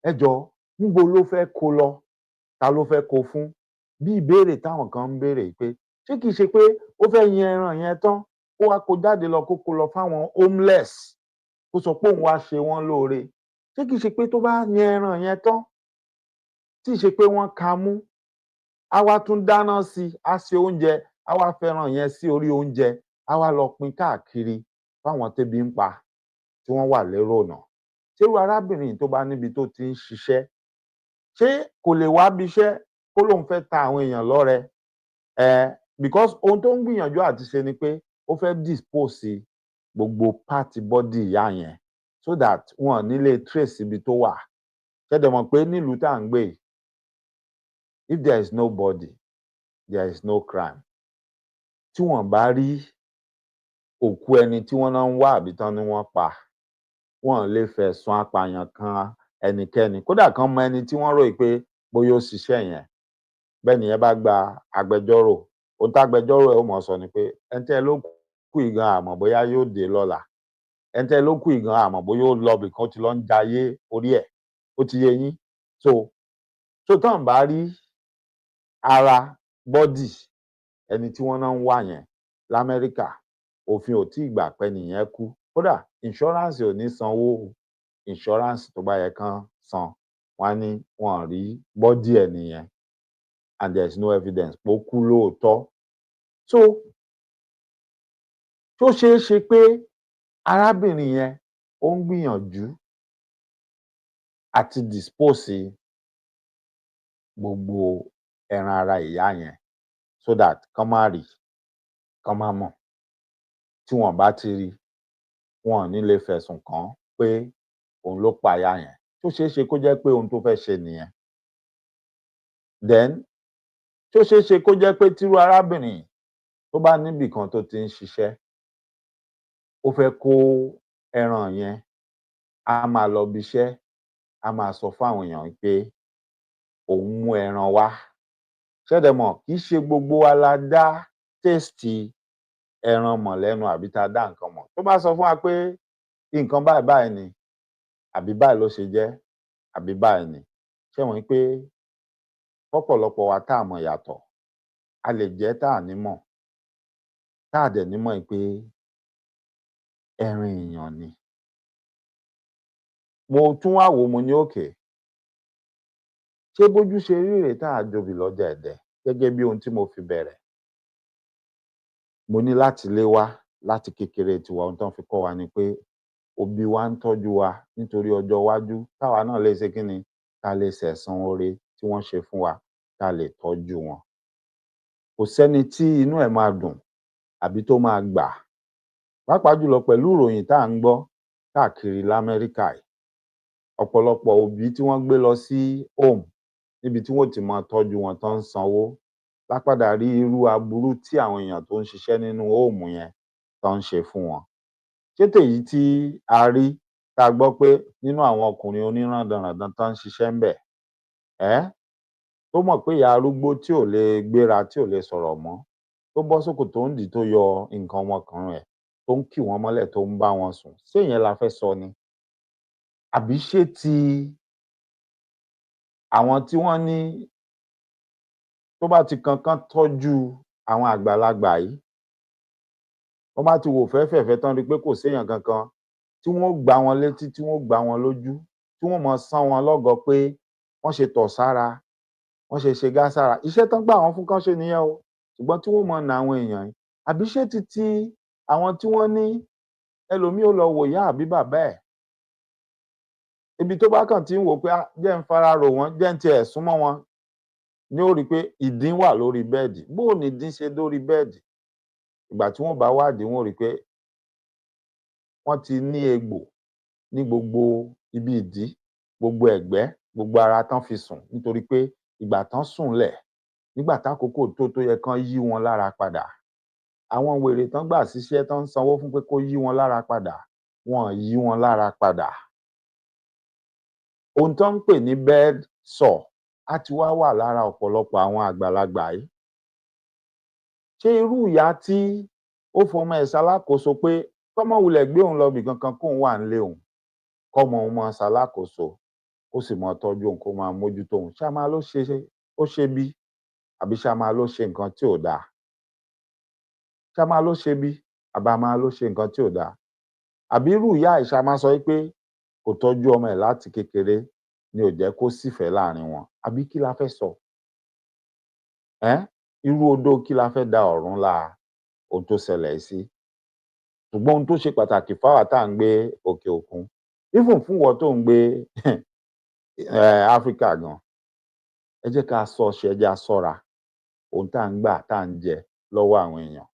Ẹ jọ̀ọ́, níbo ló fẹ́ kó lọ? Ta ló fẹ́ kó fún? Bí ìbéèrè táwọn kan ń béèrè pé ṣé kìí ṣe pé ó fẹ́ yan ẹran yẹn tán, kó wá kó jáde lọ, kó kó lọ fáwọn homeless, kó sọ pé òun wá ṣe wọ́n lóore? Ṣé kìí ṣe pé tó bá yan ẹran yẹn tán, tí ì ṣe pé wọ́n ka mú, á wá tún dáná sí i, á ṣe oúnjẹ, á wá fẹran yẹn sí orí oúnjẹ, á wá lọ pín káàkiri fáwọn tébi ń pa tí wọ́n wà lérò ọ̀nà? Ṣé irú arábìnrin yìí, tó bá níbi tó ti ń ṣiṣẹ́, ṣé kò lè wá ibiṣẹ́ kó lóun fẹ́ ta àwọn èèyàn lọ́rẹ um? Because ohun tó ń gbìyànjú àti ṣe ni pé ó fẹ́ dispose gbogbo part body ìyá yẹn so that wọn ò ní lè trace ibi tó wà. Ṣé ẹ dẹ̀ mọ̀ pé nílùú tá à ń gbé yìí, if there is no body, there is no crime. Tí wọn bá rí òkú ẹni tí wọ́n náà ń wá àbí tán ní wọ́n pa, wọn ò lè fẹ̀sùn apààyàn kan ẹnikẹ́ni, kódà kán mọ ẹni tí wọ́n rò pé bóyá ó ṣiṣẹ́ yẹn. Bẹ́ẹ̀ nìyẹn bá gba agbẹjọ́rò, ohun tágbẹjọ́rò ẹ̀ ó mọ̀ sọ ni pé ẹni tẹ́ ẹ ló kú yìí gan, a mọ̀ bóyá yóò dé lọ́la. Ẹni tẹ́ ẹ ló kú yìí gan, a mọ̀ bóyá ó lọ ibìkan, ó ti lọ ń jayé orí ẹ̀. Ó ti yé yín. So tán bá rí ara body ẹni tí wọ́n náà ń wá yẹn lamẹ́ríkà, òfin ò tíì gbà pé ẹnìyẹn kú. Kódà insurance ò ní sanwó insurance tó bá yẹ kán san. Wọ́n á ní wọn ò rí body ẹ̀ nìyẹn and there is no evidence pé ó kú lóòótọ́. So tó ṣeé ṣe pé arábìnrin yẹn, ó ń gbìyànjú àti dispose gbogbo ẹran ara ìyá yẹn so that kán má rí, kán má mọ̀. Tí wọn bá ti rí, wọn ò ní lè fẹ̀sùn kàn án pé òun ló pa ìyá yẹn. Tó ṣeé ṣe kó jẹ́ pé ohun tó fẹ́ ṣe nìyẹn? Then tó ṣeé ṣe kó jẹ́ pé tírú arábìnrin yìí, tó bá níbì kan tó ti ń ṣiṣẹ́, ó fẹ́ kó ẹran yẹn, á máa lọ ibi iṣẹ́, á máa sọ fáwọn èèyàn pé òun mú ẹran wá? Ṣé ẹ dẹ̀ mọ̀, kì í ṣe gbogbo wa la dá taste ẹran mọ̀ lẹ́nu àbí tá a dá nǹkan mọ̀. Tó bá sọ fún wa pé nǹkan báyìí báyìí ni, àbí báyìí ló ṣe jẹ́, àbí báyìí ni, ṣé ẹ mọ̀ pé fọ́pọ̀lọpọ̀ wa tá à mọ̀ yàtọ̀, a lè jẹ tá à ní mọ̀, tá à dẹ̀ ní mọ̀ pé ẹran èèyàn ni. Mo tún wá wò ó, mo ní okay, ṣé bójú ṣe rí rèé tá à jobì lọ́jà Ẹdẹ? Gẹ́gẹ́ bí ohun tí mo fi bẹ̀rẹ̀, mo ní láti ilé wá, láti kékeré tiwa, ohun tán fi kọ́ wa ni pé òbí wa ń tọ́jú wa nítorí ọjọ́ iwájú, káwa náà lè ṣe kí ni, ká lè sẹ̀san oore tí wọ́n ṣe fún wa, ká lè tọ́jú wọn. Kò sẹ́ni tí inú ẹ̀ máa dùn àbí tó máa gbà, pàápàá jùlọ pẹ̀lú ìròyìn tá à ń gbọ́ káàkiri l'Amẹ́ríkà yìí. Ọ̀pọ̀lọpọ̀ òbí tí wọ́n gbé lọ sí home níbi tí wọ́n ó ti máa tọ́jú wọn tán ń sanwó la padà rí irú aburú tí àwọn èèyàn tó ń ṣiṣẹ́ nínú home yẹn tán ń ṣe fún wọn. Ṣé tèyí tí a rí tá a gbọ́ pé nínú àwọn ọkùnrin onírándanràndan tán ń ṣiṣẹ́ ńbẹ̀, tó mọ̀ pé ìyá arúgbó tí ò lè gbéra, tí ò lè sọ̀rọ̀ mọ́, tó bọ́ ṣòkòtò ńdìí, tó yọ nǹkan ọmọkùnrin ẹ̀, tó ń kì wọ́n mọ́lẹ̀, tó ń bá wọn sùn, ṣé ìyẹn la fẹ́ sọ ni? Àbí ṣé ti àwọn tí wọ́n ní tó bá ti kan kán tọ́jú àwọn àgbàlagbà yìí, wọ́n bá ti wò fẹ́ẹ́fẹ̀ẹ̀fẹ́ tán rí i pé kò séèyàn kankan, tí wọ́n ó gbá wọn létí, tí wọ́n ó gbá wọn lójú, tí wọ́n ó máa sán wọn lọ́gọ pé wọ́n ṣe tọ̀ sára, wọ́n ṣe ṣe gá sára, iṣẹ́ tán gbà wọ́n fún kán ṣe nìyẹn o, ṣùgbọ́n tí wọ́n ó máa nà àwọn èèyàn yìí? Àbí ṣé ti ti àwọn tí wọ́n ní ẹlòmíì ó lọ wò ìyá àbí bàbá ẹ̀, ibi tó bá kàn ti ń wò ó pé jẹ́ ń fara rò wọ́n, jẹ́ ń tiẹ̀ súnmọ́ wọn, ní ó rí i pé ìdin wà lórí bẹ́ẹ̀dì? Bó o nìdin ṣe dórí bẹ́ẹ̀dì? Ìgbà tí wọ́n bá wádìí, wọ́n ó rí i pé wọ́n ti ní egbò ní gbogbo ibi ìdí, gbogbo ẹ̀gbẹ́, gbogbo ara tán fi sùn, nítorí pé ìgbà tán sùn lẹ̀ nígbà tákòókò tó yẹ kán yí wọn lára padà, àwọn wèrè tán gbà síṣẹ́ tán ń sanwó fún pé kó yí wọn lára padà, wọn ò yí wọn lára padà. Ohun tán ń pè ní bed sore á ti wá wà lára ọ̀pọ̀lọpọ̀ àwọn àgbàlagbà yìí. Ṣé irú ìyá tí ó fọmọ ẹ̀ ṣalákòóso pé kọ́mọ wulẹ̀ gbé òun lọ ibì kankan, kóun wà nílé òun, kọ́mọ òun máa ṣalákòóso, kó sì máa tọ́jú òun, kó máa mójútó òun, ṣá máa ló ṣe ó ṣe bí, àbí ṣá máa ló ṣe nǹkan tí ò dáa? Ṣá máa ló ṣe bí, àbá máa ló ṣe nǹkan tí ò dáa? Àbí irú ìyá yìí, ṣá máa sọ pé kò tọ́jú ọmọ ẹ̀ láti kékeré ni ò jẹ́ kó sífẹ̀ẹ́ láàrin wọn, àbí kí la fẹ́ sọ? Irú odó kí la fẹ́ da Ọ̀rúnlá ohun tó ṣẹlẹ̀ yìí sí? Ṣùgbọ́n ohun tó ṣe pàtàkì fáwa tá à ń gbé òkè òkun, even fún ìwọ tó ń gbé Áfríkà gan, ẹ jẹ́ ká sọ ṣe, ẹ jẹ́ á ṣọ́ra ohun tá à ń gbà, tá à ń jẹ lọ́wọ́ àwọn èèyàn,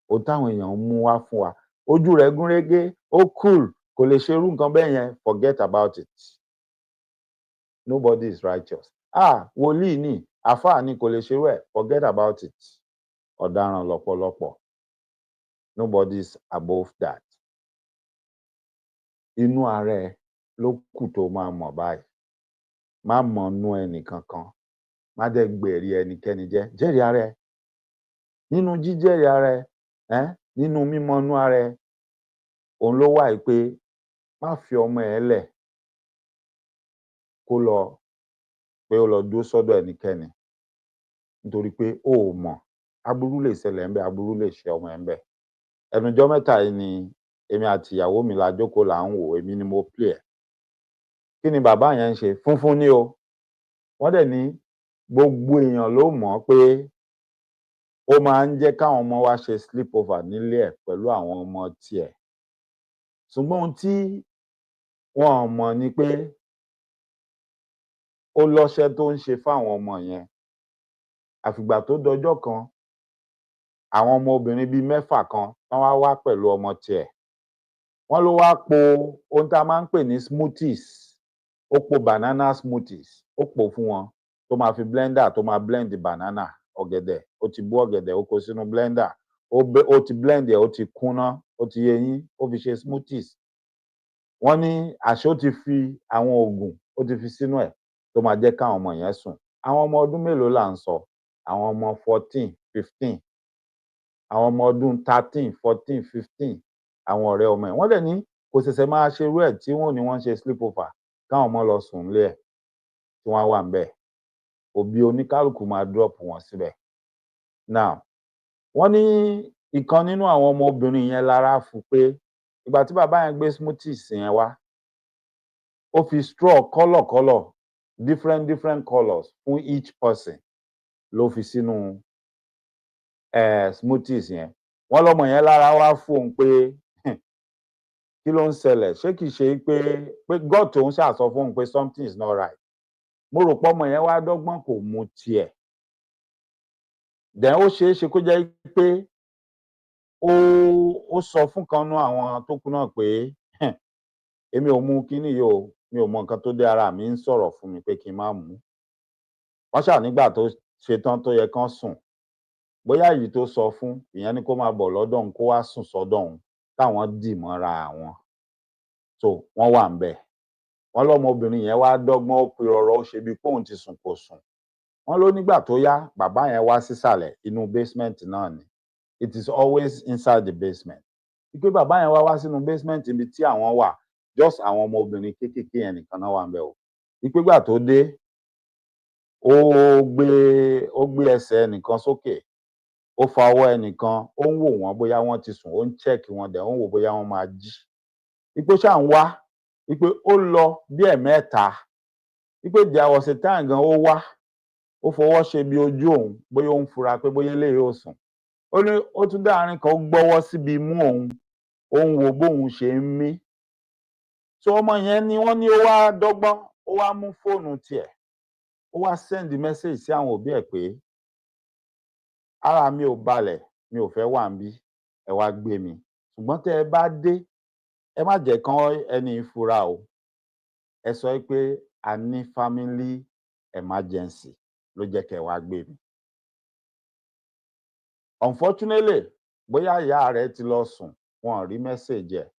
ohun táwọn èèyàn ń mú wá fún wa. Ojú rẹ̀ gúnrégé, ó cool, kò lè ṣe irú nǹkan bẹ́ẹ̀ yẹn, forget about it. Nobody is righteous. Wòlíì ni, àfáà ni, kò lè ṣerú ẹ̀, forget about it. Ọ̀daràn lọ̀pọ̀lọpọ̀. Nobody is above that. Inú ara ẹ ló kù tó máa mọ̀ báyìí. Má mọnú ẹnì kankan, má dẹ̀ gbẹ̀rí ẹnikẹ́ni jẹ́. Jẹ́rìí ara ẹ. Nínú jíjẹ́rìí ara ẹ, nínú mímọnú ara ẹ, òun ló wà yìí pé má fi ọmọ ẹ lẹ̀ kó lọ pé ó lọ dúró sọ́dọ̀ ẹnikẹ́ni, nítorí pé o ò mọ̀, aburú lè ṣẹlẹ̀ ńbẹ̀, aburú lè ṣe ọmọ ẹ ńbẹ̀. Ẹnujọ́ mẹ́ta yìí ni èmi àti ìyàwó mi la jókòó, là ń wò ó, èmi ni mo play ẹ̀. Kí ni bàbá yẹn ń ṣe? Funfun ni o. Wọ́n dẹ̀ ní gbogbo èèyàn ló mọ̀ ọ́ pé ó máa ń jẹ́ káwọn ọmọ wa ṣe sleep over nílé ẹ̀ pẹ̀lú àwọn ọmọ tiẹ̀. Ṣùgbọ́n ohun tí wọn ò mọ̀ ni pé ó lọ́ṣẹ́ tó ń ṣe fáwọn ọmọ yẹn. Àfìgbà tó dọjọ́ kan, àwọn ọmọ obìnrin bíi mẹ́fà kan tán wá wá pẹ̀lú ọmọ tiẹ̀, wọ́n ló wá po ohun tá a máa ń pè ní smoothies, ó po banana smoothies, ó pò ó fún wọn, tó máa fi blender, tó máa blend banana, ọ̀gẹ̀dẹ̀. Ó ti bó ọ̀gẹ̀dẹ̀, ó kó sínú blender, ó ti blend ẹ̀, ó ti kúnná, ó ti yé yín, ó fi ṣe smoothies. Wọ́n ní àṣé ó ti fi àwọn oògùn, ó ti fi sínú ẹ̀ tó máa jẹ́ káwọn ọmọ yẹn sùn. Àwọn ọmọ ọdún mélòó là ń sọ? Àwọn ọmọ 14, 15, àwọn ọmọ ọdún 13, 14, 15, àwọn ọ̀rẹ́ ọmọ ẹ̀. Wọ́n dẹ̀ ní kò ṣẹ̀ṣẹ̀ máa ṣerú ẹ̀ tí wọ́n ò ní wọ́n ń ṣe sleep over, káwọn ọmọ lọ sùn nílé ẹ̀, tí wọ́n á wà ńbẹ̀, òbí oníkálukú máa drop wọn síbẹ̀. Now, wọ́n ní ìkan nínú àwọn ọmọ obìnrin yẹn lára fún pé ìgbà tí bàbá yẹn gbé smoothies yẹn wá, ó fi straw colour colour, different different colours fún each person ló fi sínú smoothies yẹn. Wọ́n lọ́mọ yẹn lára wá fóun pé kí ló ń ṣẹlẹ̀, ṣé kìí ṣe pé God tóun ṣàsọ fóun pé something is not right? Mo rò pé ọmọ yẹn wá dọ́gbọ́n kò mu tiẹ̀. Then ó ṣeé ṣe kó jẹ́ pé ó sọ fún kan nínú àwọn tó kù náà pé èmi ò mu kinní yìí o, mi ò mọ nǹkan tó dé, ara mi ń sọ̀rọ̀ fún mi pé kí n má mu. Wọ́n ṣáà nígbà tó ṣe tán tó yẹ kán sùn, bóyá èyí tó sọ fún ìyẹn ní kó máa bọ̀ lọ́dọ̀ òun, kó wá sùn sọ́dọ̀ òun, káwọn dì mọ́ra àwọn. So wọ́n wà ńbẹ̀. Wọ́n lọ́mọbìnrin yẹn wá dọ́gbọ́n, ó pe ọ̀rọ̀, ó ṣe bíi pé òun ti sùn, kò sùn. Wọ́n ló nígbà tó yá, bàbá yẹn wá sísàlẹ̀ inú basement náà ni. It is always inside the basement. Wípé bàbá yẹn wá wá sínú basement ibi tí àwọn wà, just àwọn ọmọbìnrin kéékèèké yẹn nìkan náà wà ńbẹ̀ o. Wípé gbà tó dé, ó gbé ẹsẹ̀ ẹnìkan sókè, ó fa ọwọ́ ẹnìkan, ó ń wò wọ́n bóyá wọ́n ti sùn, ó ń check wọn dẹ̀, ó ń wò bóyá wọ́n máa jí. Wípé ó ṣáà ń wá, wípé ó lọ bí ẹ̀ẹ̀mẹ́ta, wípé there was a time gan ó wá, ó fọwọ́ ṣe bí ojú òun, bóyá ó ń fura pé bóyá eléyìí ò sùn. Ó ní ó tún dé àárín kan, ó gbọ́wọ́ síbi imú òun, ó ń wo bóun ṣe ń mí. So ọmọ yẹn ni wọ́n ní ó wá dọ́gbọ́n, ó wá mú fóònù tiẹ̀, ó wá send message sí àwọn òbí ẹ̀ pé ara mi ò balẹ̀, mi ò fẹ́ wà níbí, ẹ wá gbé mi, ṣùgbọ́n tẹ́ ẹ bá dé, ẹ má jẹ́ kán ẹni fura o, ẹ sọ pé a ní family emergency ló jẹ́ kẹ́ ẹ wá gbé mi. Unfortunately, bóyá ìyá rẹ̀ ti lọ sùn, wọn ò rí message ẹ̀.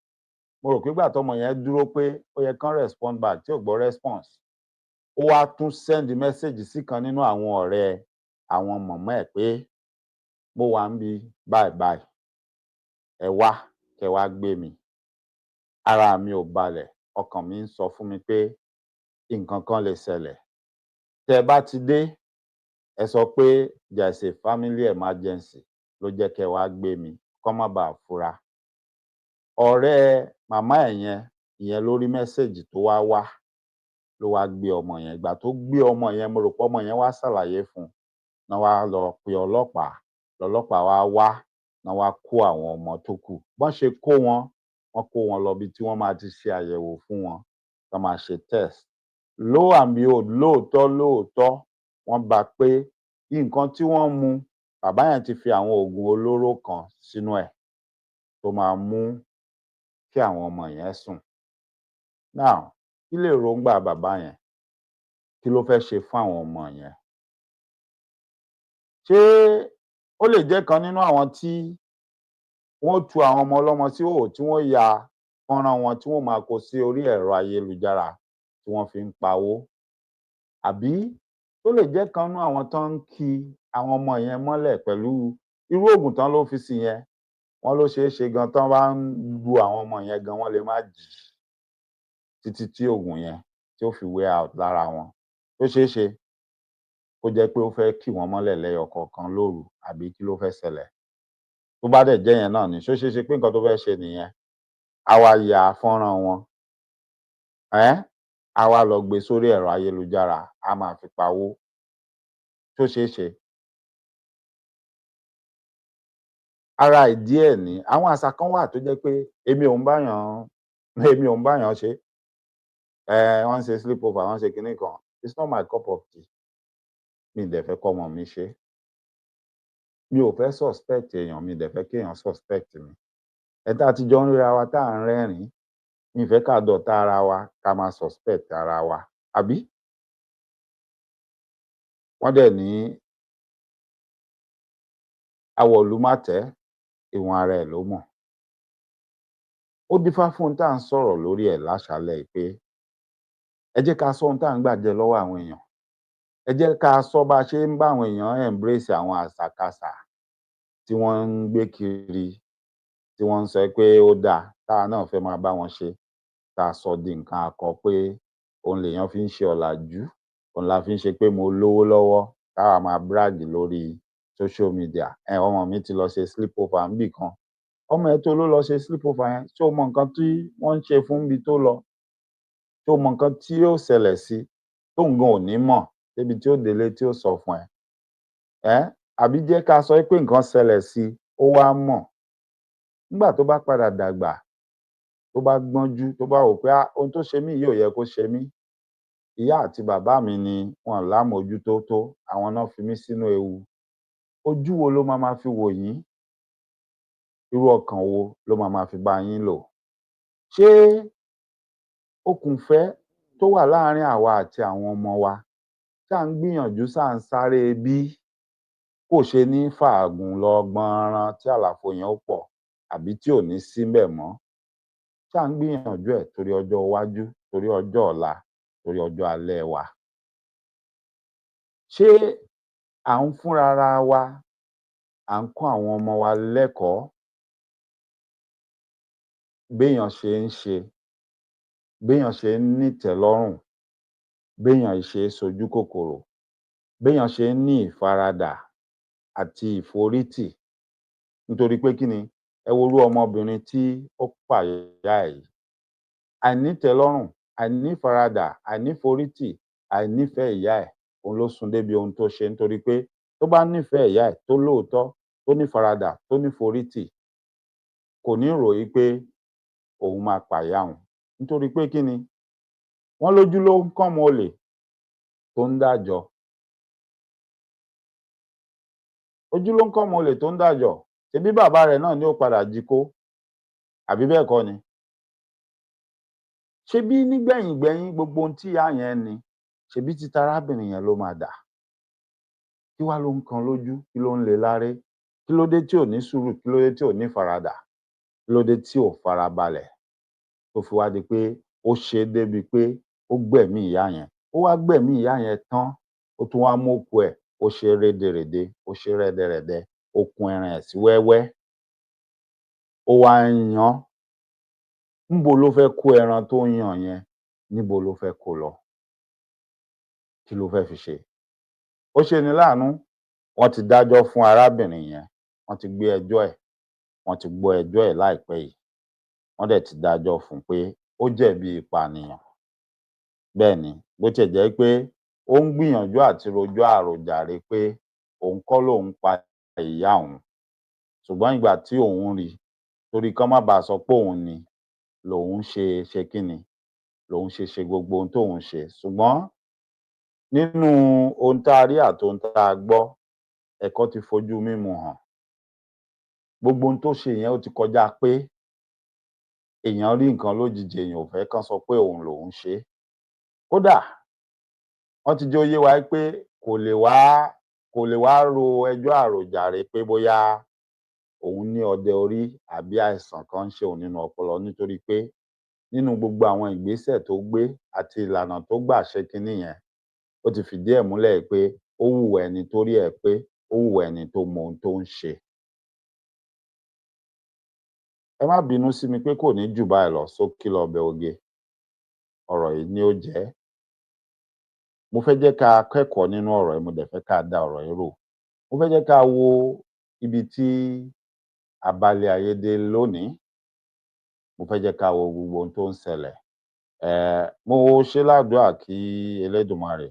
Mo rò pé ìgbà tọ́mọ yẹn dúró pé ó yẹ kán respond back, tí ò gbọ́ response, ó wá tún send message sí kan nínú àwọn ọ̀rẹ́ àwọn mọ̀mọ́ ẹ̀ pé mo wà níbi báyìí báyìí, ẹ wá kẹ́ wá gbé mi, ara mi ò balẹ̀, ọkàn mi ń sọ fún mi pé nǹkan kan lè ṣẹlẹ̀. Tẹ́ ẹ bá ti dé, ẹ sọ pé there is a family emergency ló jẹ́ kẹ́ ẹ wá gbé mi, kán má bàa fura. Ọ̀rẹ́ màmá ẹ̀ yẹn, ìyẹn ló rí message tó wá wá, ló wá gbé ọmọ yẹn. Ìgbà tó gbé ọmọ yẹn, mo rò pé ọmọ yẹn wá ṣàlàyé fún un náà, wá lọ pe ọlọ́pàá, lọlọ́pàá wá wá náà, wá kó àwọn ọmọ tó kù. Bọ́n ṣe kó wọn, wọ́n kó wọn lọ ibi tí wọ́n máa ti ṣe àyẹ̀wò fún wọn, tán máa ṣe test. Lo and behold, lóòótọ́ lóòótọ́, wọ́n bá pé nǹkan tí wọ́n mu, bàbá yẹn ti fi àwọn oògùn olóró kan sínú ẹ̀ tó máa mú kí àwọn ọmọ yẹn sùn. Now, kí lèròńgbà bàbá yẹn? Kí ló fẹ́ ṣe fún àwọn ọmọ yẹn? Ṣé ó lè jẹ́ kan nínú àwọn tí wọ́n ó tú àwọn ọmọ ọlọ́mọ síhòòhò, tí wọ́n ya fọ́nrán wọn, tí wọ́n máa kó sí orí ẹ̀rọ ayélujára tí wọ́n fi ń pawó? Àbí tó lè jẹ́ kan nínú àwọn tó ń ki àwọn ọmọ yẹn mọ́lẹ̀ pẹ̀lú irú oògùn tán ló fi sí yẹn? Wọ́n ló ṣeé ṣe gan, tán bá ń lu àwọn ọmọ yẹn gan, wọ́n lè má jí títí tí oògùn yẹn tí ó fi wear out lára wọn. Ó ṣeé ṣe kó jẹ́ pé ó fẹ́ kì wọ́n mọ́lẹ̀ lẹ́yọ kọ̀ọ̀kan lóru, àbí kí ló fẹ́ ṣẹlẹ̀? Tó bá dẹ̀ jẹ́ yẹn náà ni, ṣó ṣeé ṣe pé nǹkan tó fẹ́ ṣe nìyẹn? Á wá ya fọ́nrán wọn, á wá lọ gbé sórí ẹ̀rọ ayélujára, á máa fi pawó. Ṣó ṣeé ṣe? Ara ìdí ẹ̀ ní àwọn àṣà kan wà tó jẹ́ pé èmi ò ń báyàn ṣe é. Wọ́n ń ṣe sleep over, wọ́n ń ṣe kinní kan, it's not my cup of tea. Mi ì dẹ̀ fẹ́ kọ́mọ mi ṣe é. Mi ò fẹ́ suspect èèyàn, mi ì dẹ̀ fẹ́ kéèyàn suspect mi. Ẹni tá a ti jọ ń ríra wa, tá à ń rẹ́rìn-ín, mi ì fẹ́ ká dọ̀tá ara wa, ká máa suspect ara wa, àbí? Wọ́n dẹ̀ ní awọ̀lú-má-tẹ́, ìwọ̀n ara ẹ̀ ló mọ̀. Ó dífá fún ohun tá à ń sọ̀rọ̀ lórí ẹ̀ láṣàálẹ́ yìí pé ẹ jẹ́ ká sọ ohun tá à ń gbà jẹ lọ́wọ́ àwọn èèyàn. Ẹ jẹ́ ká sọ bá a ṣe ń bá àwọn èèyàn embrace àwọn àṣàkaṣà tí wọ́n ń gbé kiri, tí wọ́n ń sọ pé ó dáa, táwa náà fẹ́ máa bá wọn ṣe, tá a sọ di nǹkan akọ pé òun lèèyàn fi ń ṣe ọ̀làjú, òun la fi ń ṣe pé mo lówó lọ́wọ́, táwa máa brag lórí social media. Ọmọ mi ti lọ ṣe sleep over níbì kan. Ọmọ ẹ tó ló lọ ṣe sleep over yẹn, ṣé o mọ nǹkan tí wọ́n ń ṣe fún níbi tó lọ? Ṣé o mọ nǹkan tí yóò ṣẹlẹ̀ sí tóun gan ò ní mọ̀ débi tí ó délé tí ó sọ fún ẹ? Àbí jẹ́ ká sọ pé nǹkan ṣẹlẹ̀ sí i, ó wá mọ̀. Nígbà tó bá padà dàgbà, tó bá gbọ́njú, tó bá wò ó pé ohun tó ṣe mí yìí ò yẹ kó ṣe mí, ìyá àti bàbá mi ni wọn lámòójútó tó, àwọn ná fi mí sínú ewu. Ojú wo ló máa máa fi wò yín? Irú ọkàn wo ló máa máa fi bá yín lò? Ṣé okùnfẹ́ tó wà láàárín àwa àti àwọn ọmọ wa, ṣá ń gbìyànjú, ṣá ń sáré bí kò ṣe ní fàágùn lọ gbọnran tí àlàfo yẹn ó pọ̀ àbí tí ò ní sí ńbẹ̀ mọ́? Ṣá ń gbìyànjú ẹ̀ torí ọjọ́ iwájú, torí ọjọ́ ọ̀la, torí ọjọ́ alẹ́ wa? Ṣé à ń fúnra ra wa, à ń kọ́ àwọn ọmọ wa lẹ́kọ̀ọ́ béèyàn ṣe ń ṣe, béèyàn ṣe ń nítẹ̀ẹ́lọ́rùn, béèyàn ṣe é ṣojú kòkòrò, béèyàn ṣe ń ní ìfaradà àti ìforítì? Nítorí pé kí ni? Ẹ wo irú ọmọbìnrin tí ó pa ìyá ẹ̀ yìí. Àìnítẹ̀ẹ́lọ́rùn, àìnífaradà, àìníforítì, àìnífẹ̀ẹ́ ìyá ẹ̀, òun ló sún débi ohun tó ṣe. Nítorí pé tó bá nífẹ̀ẹ́ ìyá ẹ̀ tó lóòótọ́, tó nífaradà, tó níforítì, kò ní rò í pé òun máa pa ìyá òun. Nítorí pé kí ni? Wọ́n lójú ló ń kọ́mọ olè tó ń dájọ́. Ojú ló ń kọ́mọ olè tó ń dájọ́. Ṣebí bàbá rẹ̀ náà ni ó padà jí kó, àbí bẹ́ẹ̀ kọ́ ni? Ṣebí nígbẹ̀yìngbẹ́yín gbogbo ohun tí ìyá yẹn ní, ṣebí ti tarábìnrin yẹn ló máa dà. Kí wá ló ń kan lójú? Kí ló ń le láré? Kí ló dé tí ò ní sùúrù? Kí ló dé tí ò ní faradà? Kí ló dé tí ò farabalẹ̀ tó fi wá di pé ó ṣe é débi pé ó gbẹ̀mí ìyá yẹn? Ó wá gbẹ̀mí ìyá yẹn tán, ó tún wá mókùú ẹ̀, ó ṣe rédèrèdè, ó ṣe rẹ́dẹrẹ̀dẹ, ó kún ẹran ẹ̀ sí wẹ́wẹ́, ó wá ń yan. Ńbo ló fẹ́ kó ẹran tó ń yan yẹn? Níbo ló fẹ́ kó lọ? Kí ló fẹ́ fi ṣe? Ó ṣe ni láàánú, wọ́n ti dájọ́ fún arábìnrin yẹn, wọ́n ti gbé ẹjọ́ ẹ̀, wọ́n ti gbọ́ ẹjọ́ ẹ̀ láìpẹ́ yìí. Wọ́n dẹ̀ ti dájọ́ fún un pé ó jẹ̀bi ìpànìyàn. Bẹ́ẹ̀ ni, bó tiẹ̀ jẹ́ pé ó ń gbìyànjú àti rojọ́ àròjàre pé òun kọ́ lòun pa ìyá òun, ṣùgbọ́n ìgbà tí òun rí, torí kán má bàa sọ pé òun ni, lòun ṣe ṣe kíni, lòun ṣe ṣe gbogbo ohun tóun ṣe. Ṣùgbọ́n nínú ohun tá a rí àti ohun tá a gbọ́, ẹ̀kọ́ ti fojú mímu hàn. Gbogbo ohun tó ṣe yẹn, ó ti kọjá pé èèyàn rí nǹkan lójijì, èèyàn ò fẹ́ kán sọ pé òun lòun ṣe é. Kódà wọ́n ti jẹ́ ó yé wa pé kò lè wá ro ẹjọ́ àròjàre pé bóyá òun ní ọdẹ orí àbí àìsàn kan ń ṣe òun nínú ọpọlọ, nítorí pé nínú gbogbo àwọn ìgbésẹ̀ tó gbé àti ìlànà tó gbà ṣe kinní yẹn, ó ti fìdí ẹ̀ múlẹ̀ pé ó hùwà ẹni torí ẹ̀ pé ó hùwà ẹni tó mọ ohun tó ń ṣe. Ẹ má bínú sí mi pé kò ní jù báyìí lọ, ṣókí lọbẹ̀ oge ọ̀rọ̀ yìí ni ó jẹ́. Mo fẹ́ jẹ́ ká kẹ́kọ̀ọ́ nínú ọ̀rọ̀ yìí, mo dẹ̀ fẹ́ ká da ọ̀rọ̀ yìí rò. Mo fẹ́ jẹ́ ká wo ibi tí a bá ilé ayé dé lónìí. Mo fẹ́ jẹ́ ká wo gbogbo ohun tó ń ṣẹlẹ̀. Mo ṣe ládùúà kí Elédùmarè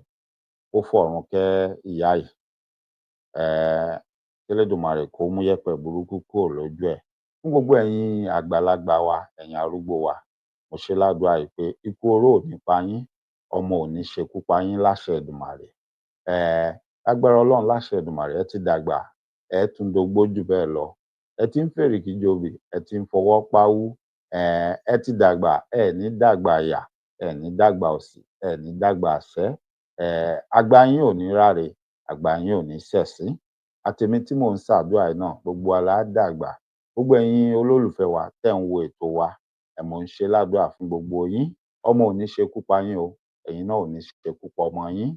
kó fọ̀run kẹ́ ìyá yìí. Kí Elédùmarè kó mú yẹ̀pẹ̀ burúkú kúrò lójú ẹ̀. Fún gbogbo ẹ̀yin àgbàlagbà wa, ẹ̀yin arúgbó wa, mo ṣe ládùúà yìí pé ikú oró ò ní pa yín, ọmọ ò ní ṣekú pa yín láṣẹ Èdùmàrè. Lágbára Ọlọ́run, láṣẹ Èdùmàrè, ẹ ti dàgbà, ẹ tún dógbó jù bẹ́ẹ̀ lọ. Ẹ ti ń fèrìgì jobì, ẹ ti ń fọwọ́ páwú, ẹ ti dàgbà, ẹ ní dàgbà ìyà, ẹ ní dàgbà òṣì, ẹ ní dàgbà ìṣẹ́. Àgbà yín ò ní ráre, àgbà yín ò ní ṣẹ̀sín. Àtèmi tí mò ń ṣàdúrà yìí náà, gbogbo wa la dàgbà. Gbogbo ẹ̀yin olólùfẹ́ wa tẹ́ ń wo ètò wa, mò ń ṣe ládùúà fún gbogbo yín. Ọmọ ò ní ṣekú pa yín o, ẹ̀yin náà ò ní ṣekú pa ọmọ yín.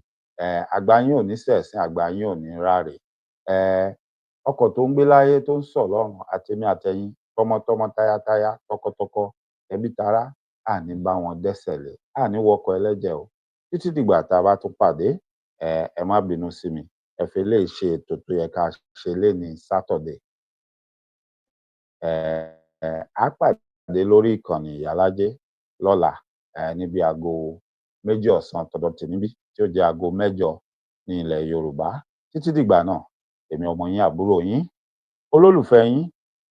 Àgbà yín ò ní ṣẹ̀sín, àgbà yín ò ní ráre. Ọkọ̀ tó ń gbé láyé tó ń sọ̀ lọ́run, àtèmi àtẹ̀yin, tọmọtọmọ, tayátayá, tọkọtọkọ, tẹbí tará, àní bá wọn dẹ́sẹ̀ lé, àní wọkọ̀ ẹlẹ́jẹ̀ o. Títí dìgbà tá a bá tún pàdé, ẹ má bínú sí mi. Ẹ fi eléyìí ṣe ètò tó yẹ ká ṣe lénìí Saturday. Á pàdé lórí ìkànnì Ìyálájé lọ́la, níbi aago 2 ọ̀sán tọ̀dọ̀ tèmi bí, tí ó jẹ́ aago 8 ní ilẹ̀ Yorùbá. Títí dìgbà náà, èmi ọmọ yín, àbúrò yín, olólùfẹ́ yín,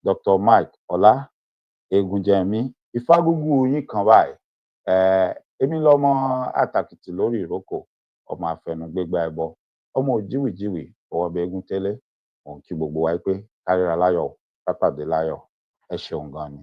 Dr. Mike Ọlá Egunjẹmí, Ifágúgú yín kan báyìí. Èmi lọmọ àtàkìtì lórí ìrókò, ọmọ àfẹnugbégbá ẹbọ, ọmọ òjíwìjíwì fọwọ́ bẹ eégún tẹ́lẹ̀. Mò ń kí gbogbo wa pé ká ríra láyọ̀, ká pàdé láyọ̀. Ẹ ṣeun gan ni.